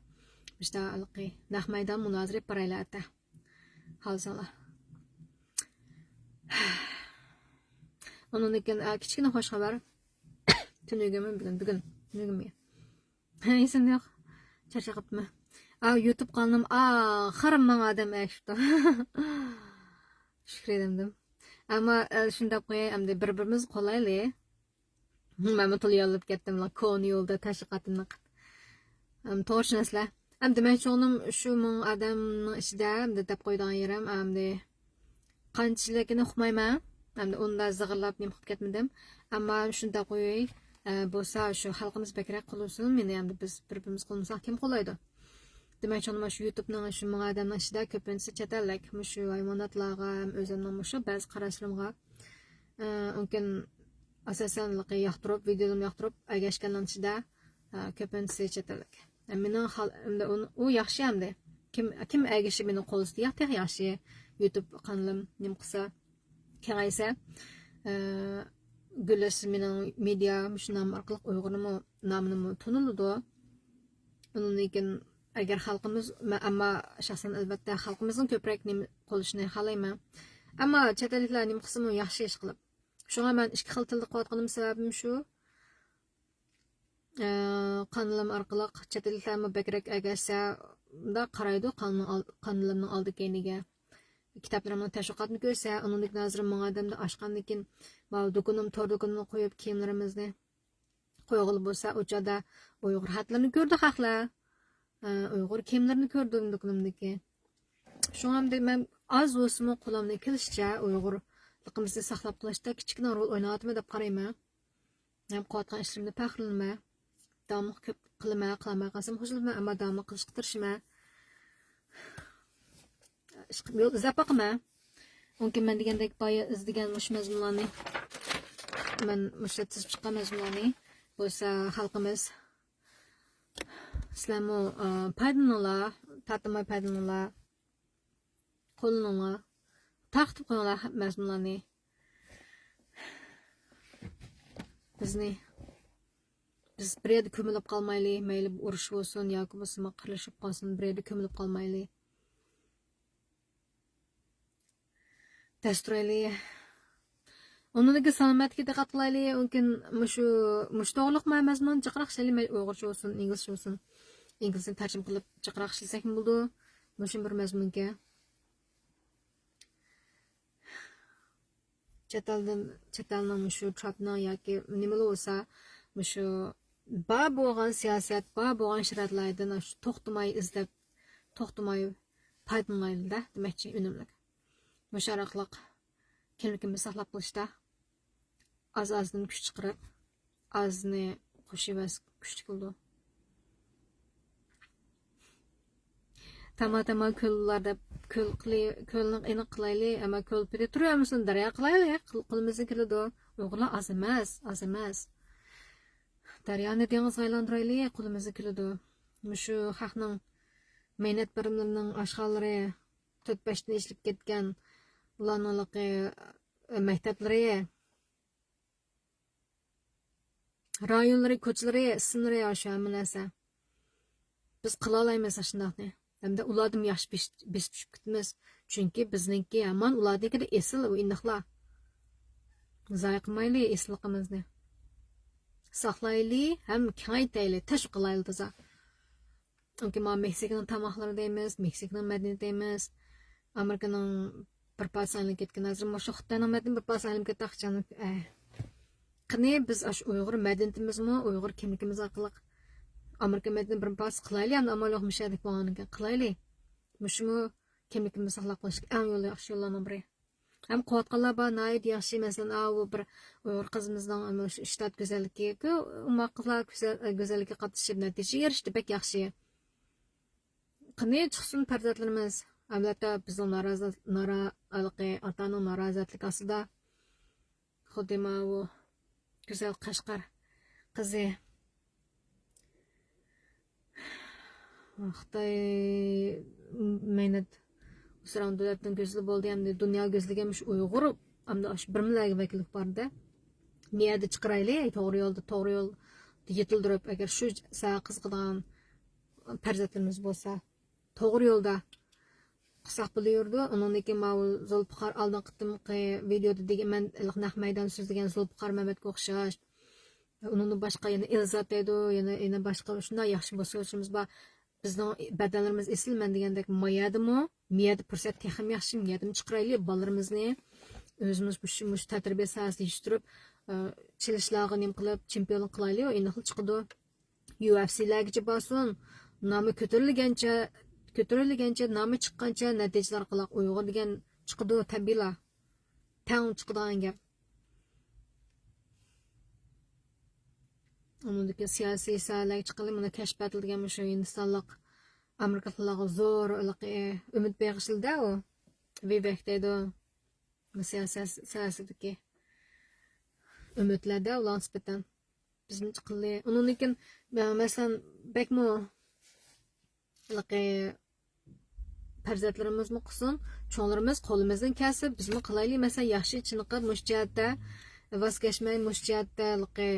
مۇشۇنداق ھېلىقى نەق مەيدان مۇنازىرە ئېلىپ بارايلى ئەتە. خالىساڭلار. ئۇنىڭدىن كېيىن، ئە، كىچىككىنە خوش خەۋەر. تۈنۈگۈنمۇ بۈگۈن، بۈگۈن. تۈنۈگۈنمۇ. ئېسىمدە يوق. چارچاپ قاپتىمەن. ئا، يۇتۇب قانىلىم ئاخىر ماڭا ئادەم ئەگىشىپتۇ. شۈكرى دېمىدىم. ئەمما، ئە، شۇنداق قوياي، ئەمدى بىر-بىرىمىزنى قوللايلى. مەنمۇ تولا ياللىپ كەتتىم، كونا يولدا تەشۋىقاتىمنى قىپ. ئەم، توغرىشۇناسلار. ئەم، دېمەكچى بولغىنىم شۇ مىڭ ئادەمنىڭ ئىچىدە، ئەمدى دەپ قويىدىغان يېرىم، ئەمدى قانچىلىكىنى ئۇقمايمەن. ئەمدى ئۇندا زىغىرلاپ نېمە قىلىپ كەتمىدىم. ئەمما شۇنداق قويۇي، ئە، بولسا شۇ خەلقىمىز بەكرەك قوللىسۇن مېنى، ئەمدى بىز بىر-بىرىمىز قوللىمىساق كىم قوللايدۇ؟ دېمەكچى بولغىنىم شۇ يۇتۇبنىڭ شۇ مىڭ ئادەمنىڭ ئىچىدە كۆپىنچىسى چەت ئەللىك. مۇشۇ ھايۋاناتلارغا ھەم ئۆزۈمنىڭ مۇشۇ بەزى قاراشلىرىمغا ئە، ئۇنكىن ئاساسەن ياقتۇرۇپ، ۋىدىيولىرىمنى ياقتۇرۇپ، ئەگەشكەنلەرنىڭ ئىچىدە، ئە، كۆپىنچىسى چەت ئەللىك. ئە، مېنىڭ خال-، ئەمدى ئۇن-، ئۇ ياخشى ئەمدى. كىم، كىم ئەگىشىپ مېنى قوللىسا، ياق، تېخى ياخشى. يۇتۇب قانىلىم نېمە قىلسا، كېڭەيسە، ئە، گۈللەشسە مېنىڭ مېدىيا، مۇشۇ نام ئارقىلىق ئۇيغۇرنىمۇ، نامىنىمۇ تونۇلىدۇ. ئۇنىڭدىن كېيىن ئەگەر خەلقىمىز، مە-، ئەمما شەخسەن ئەلۋەتتە خەلقىمىزنىڭ كۆپرەك نېمە قوللىشىنى خالايمەن. ئەمما چەت ئەللىكلەر نېمە قىلسىمۇ ياخشى ئىش قىلىپ. شۇڭا مەن ئىككى خىل تىلدا قىلىۋاتقىنىم سەۋەبىم شۇ. ئە، قانىلىم ئارقىلىق چەت ئەللىكلەرمۇ بەكرەك ئەگەشسە، مۇنداق قارايدۇ قانىلىم ئال-، قانىلىمنىڭ ئالدى كەينىگە. كىتابلىرىمنىڭ تەشۋىقاتىنى كۆرسە، ئۇنىڭدىن كېيىن ھازىر مىڭ ئادەمدىن ئاشقاندىن كېيىن، ماۋۇ دۇكىنىم، تور دۇكىنىمغا قويۇپ كىيىملىرىمىزنى قويغىلى بولسا، ئۇ چاغدا ئۇيغۇر خەتلىرىنى كۆردى خەقلەر. ئە، ئۇيغۇر كىيىملىرىنى كۆردۈم دۇكىنىمدىكى. شۇڭا ئەمدى مەن ئاز بولسىمۇ قولۇمدىن كېلىشىچە ئۇيغۇرلۇقىمىزنى ساقلاپ قېلىشتا كىچىككىنە رول ئويناۋاتىمەن دەپ قارايمەن. ھەم قىلىۋاتقان ئىشلىرىمدىن پەخىرلىنىمەن. داۋاملىق كۆپ قىلىمەن، قىلالماي قالسام خۇشالمەن، ئەمما داۋاملىق قىلىشقا تىرىشىمەن. ئىشقىلىپ يول ئىزدەپ باقىمەن. ئۇنكى مەن دېگەندەك بايا ئىزدىگەن مۇشۇ مەزمۇنلارنى، مەن مۇشۇ تىزىپ چىققان مەزمۇنلارنى بولسا خەلقىمىز، سىلەرمۇ، ئە، پايدىلىنىڭلار، تارتىنماي پايدىلىنىڭلار، قوللىنىڭلار، تارقىتىپ قويۇڭلار مەزمۇنلارنى. بىزنى، بىز بىر يەردە كۆمۈلۈپ قالمايلى، مەيلى بۇ ئۇرۇش بولسۇن ياكى بولسا قىرىلىشىپ قالسۇن، بىر يەردە كۆمۈلۈپ قالمايلى. دەس تۇرايلى. ئۇنىڭدىن كېيىن سالامەتلىككە دىققەت قىلايلى. ئۇنكىن مۇشۇ، مۇشۇ توغرىلىق مە-، مەزمۇن جىقراق ئىشلەيلى، مەيلى ئۇيغۇرچە بولسۇن، ئىنگلىزچە بولسۇن. ئىنگلىزنى تەرجىمە قىلىپ جىقراق ئىشلىسەكمۇ بولىدۇ. مۇشۇ بىر مەزمۇنكەن. چەت ئەلدىن، چەت ئەلنىڭ مۇشۇ ترامپنىڭ ياكى نېمىلا بولسا، مۇشۇ بار بولغان سىياسەت، بار بولغان شارائىتلاردىن توختىماي ئىزدەپ، توختىماي پايدىلىنايلى-دە، دېمەكچى، ئۈنۈملۈك. مۇشۇ ئارقىلىق كىملىكىمىزنى ساقلاپ قېلىشتا ئاز-ئازدىن كۈچ چىقىرىپ، ئازنى قوشۇۋەرسە كۈچلۈك بولىدۇ. تاما-تاما كۆللەر دەپ، كۆل قىلى-، كۆلنى ئېنىق قىلايلى، ئەمما كۆل پېتى تۇرۇۋەرمىسۇن، دەريا قىلايلى، قىل-، قولىمىزدىن كېلىدۇ. ئۇيغۇرلار ئاز ئەمەس، ئاز ئەمەس. دەريانى دېڭىزغا ئايلاندۇرايلى، قولىمىزدىن كېلىدۇ. مۇشۇ خەقنىڭ مەينەت بېرىملىرىنىڭ ئاشخانىلىرى، تۆت بەشتىن ئېشىپ كەتكەن ئۇلارنىڭلىقى، مەكتەپلىرى، رايونلىرى، كوچىلىرى، ئىسىملىرى، ئاشۇ ھەممە نەرسە. بىز قىلالايمىز ئاشۇنداقنى. ھەمدە ئۇلاردىن ياخشى بېس-، بېسىپ چۈشۈپ كېتىمىز. چۈنكى بىزنىڭكى ھامان ئۇلاردىكىدە ئېسىل ئۇ ئىنداقلار. زايە قىلمايلى ئېسىللىقىمىزنى. ساقلايلى ھەم كېڭەيتەيلى، تەشۋىق قىلايلى تازا. چۈنكى مانا مېكسىكىنىڭ تاماقلىرى دەيمىز، مېكسىكىنىڭ مەدەنىيىتى دەيمىز، ئامېرىكىنىڭ بىر پارچىسى ئايلىنىپ كەتكەن. ھازىر مۇشۇ خىتاينىڭ مەدىنىيىتى بىر پارچىسى ئايلىنىپ كەتتى ئاخچانىڭ. ئە. قېنى بىز ئاشۇ ئۇيغۇر مەدەنىيىتىمىزمۇ، ئۇيغۇر كىملىكىمىز ئارقىلىق ئامېرىكا مەدەنىيىتىنى بىر پارچىسى قىلايلى، ئەمدى ئامال يوق مۇشۇ يەردىكى بولغاندىن كېيىن قىلايلى. مۇشۇمۇ كىملىكىمىزنى ساقلاپ قېلىشتىكى ئەڭ يول، ياخشى يوللارنىڭ بىرى. ھەم قىلىۋاتقانلار بار، ناھايىتى ياخشى. مەسىلەن، ئاۋۇ بىر ئۇيغۇر قىزىمىزنىڭ ئاشۇ ئىشتات گۈزەللىكى، ئوماق قىزلار گۈزەل-، گۈزەللىككە قاتنىشىپ نەتىجىگە ئېرىشتى، بەك ياخشى. قېنى چىقسۇن پەرزەنتلىرىمىز. ئەلۋەتتە، بىزنىڭ نارازى-، نارا-، ھېلىقى ئاتا-ئانىنىڭ نارازىلىقى ئاستىدا خۇددى ماۋۇ گۈزەل قەشقەر قىزى خىتاي مەينەت ئۇسران دۆلەتنىڭ گۈزىلى بولدى، ئەمدى دۇنيا گۈزىلىگە مۇشۇ ئۇيغۇر، ئەمدى ئاشۇ بىرمىلەرگە ۋەكىللىك بار-دە. نىيەتى چىقىرايلى، توغرا يولدا، توغرا يولدا يېتىلدۈرۈپ، ئەگەر شۇ ساھە قىزىقىدىغان پەرزەنتلىرىمىز بولسا، توغرا يولدا قىلساق بولۇۋېرىدۇ. ئۇنىڭدىن كېيىن ماۋۇ زۇلپىقار ئالدىنقى قېتىمقى ۋىدېيودا دېگەن، مەن نەق مەيدان سۆزلىگەن زۇلپىقار مەمەتكە ئوخشاش. ئۇنىڭدىن باشقا يەنە ئىلزات دەيدۇ، يەنە، يەنە باشقا شۇنداق ياخشى بوسۇغۇچىمىز بار. بىزنىڭ بەدەنلىرىمىز ئېسىل، مەن دېگەندەك مايادىمۇ، مىيەدە پۇرسەت تېخىمۇ ياخشى، مىيەدىمۇ چىقىرايلى بالىلىرىمىزنى. ئۆزىمىز مۇشۇ، مۇشۇ تەتۈر بىر ساھەسىدە يېتىشتۈرۈپ، ئە، چېلىشلارغا نېمە قىلىپ، چېمپىيونلۇق قىلايلى، ئىناقلا چىقىدۇ. يۇ ئېف سىلەرگىچە بارسۇن، نامى كۆتۈرۈلگەنچە، كۆتۈرۈلگەنچە، نامى چىققانچە نەتىجىلەر قىلاق. ئۇيغۇر دېگەن چىقىدۇ، تەبىئىيلا. تەڭ چىقىدىغان گەپ. ئۇنىڭدىكى سىياسىي ساھەلەرگە چىققىلى، مانا كەشپىياتلا دېگەن مۇشۇ ھىندىستانلىق، ئامېرىكىلىقلارغا زور ھېلىقى ئۈمىد بېغىشلىدى ئۇ. ۋىۋېك دەيدۇ. سىياسەت ساھەسىدىكى ئۈمىدلەردە ئۇلارغا نىسبەتەن بىزمۇ چىققىلى. ئۇنىڭدىن كېيىن، مە-، مەسىلەن، بەكمۇ ھېلىقى پەرزەنتلىرىمىزمۇ قىلسۇن، چوڭلىرىمىز قولىمىزدىن كەلسە بىزمۇ قىلايلى. مەسىلەن، ياخشى چېنىقىپ مۇشۇ جەھەتتە ۋاز كەچمەي، مۇشۇ جەھەتتە ھېلىقى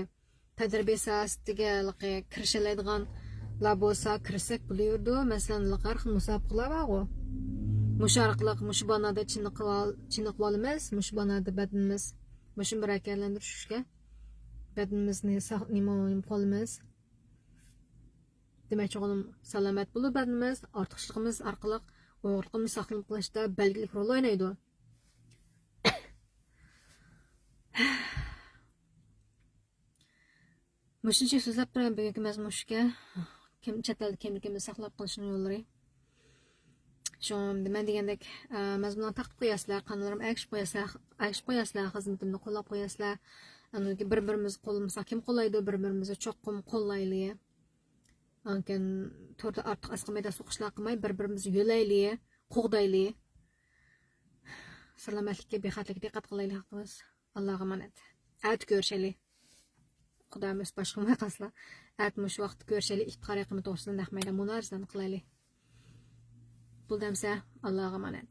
تەدرىبىي ساھەسىدىگە ھېلىقى كىرىشەلەيدىغانلار بولسا كىرسەك بولۇۋېرىدۇ. مەسىلەن، ھېلىقى ھەر خىل مۇسابىقىلەر بارغۇ. مۇشۇ ئارقىلىق مۇشۇ بانادا چېنىقىۋال-، چېنىقىۋالىمىز، مۇشۇ بانادا بەدىنىمىز مۇشۇنى بىر ھەرىكەتلەندۈرۈشكە بەدىنىمىزنى ساق-، نېمە، نېمە قىلىمىز. دېمەكچى بولغىنىم، سالامەت بولۇپ بەدىنىمىز، ئارتۇقچىلىقىمىز ئارقىلىق ئۇيغۇرلۇقىمىزنى ساقلىنىپ قېلىشتا بەلگىلىك رول ئوينايدۇ. مۇشۇنچە سۆزلەپ تۇرۇپ، بۈگۈنكى مەزمۇن شۇكەن. كىم، چەت ئەلدە كىملىكىمىزنى ساقلاپ قېلىشنىڭ يوللىرى. شۇڭا مەن دېگەندەك، ئە، مەزمۇنلارنى تارقىتىپ قوياسىلەر، قاناللىرىمغا ئەگىشىپ قوياسىلەر، ئەگىشىپ قوياسىلەر، خىزمىتىمنى قوللاپ قوياسىلەر. ئاندىن كېيىن بىر-بىرىمىزنى قوللىمىساق كىم قوللايدۇ؟ بىر-بىرىمىزنى چوقۇم قوللايلى. ئاندىن كېيىن توردا ئارتۇق ئاسقا مەيدان سوقۇشلار قىلماي، بىر-بىرىمىزنى يۆلەيلى، قوغدايلى. سالامەتلىككە، بىخەتەرلىككە دىققەت قىلايلى، ھەققىمىز. ئاللاغا ئامانەت. ئەتە كۆرۈشەيلى. خۇدايىم ئۆز باشقۇرماي قالسىلا. ئەتە مۇشۇ ۋاقىتتا كۆرۈشەيلى. ئىپتىخار يېقىمى توغرىسىدا نەق مەيدان مۇنازىرىنى قىلايلى. بولدى ئەمسە. ئاللاغا ئامانەت.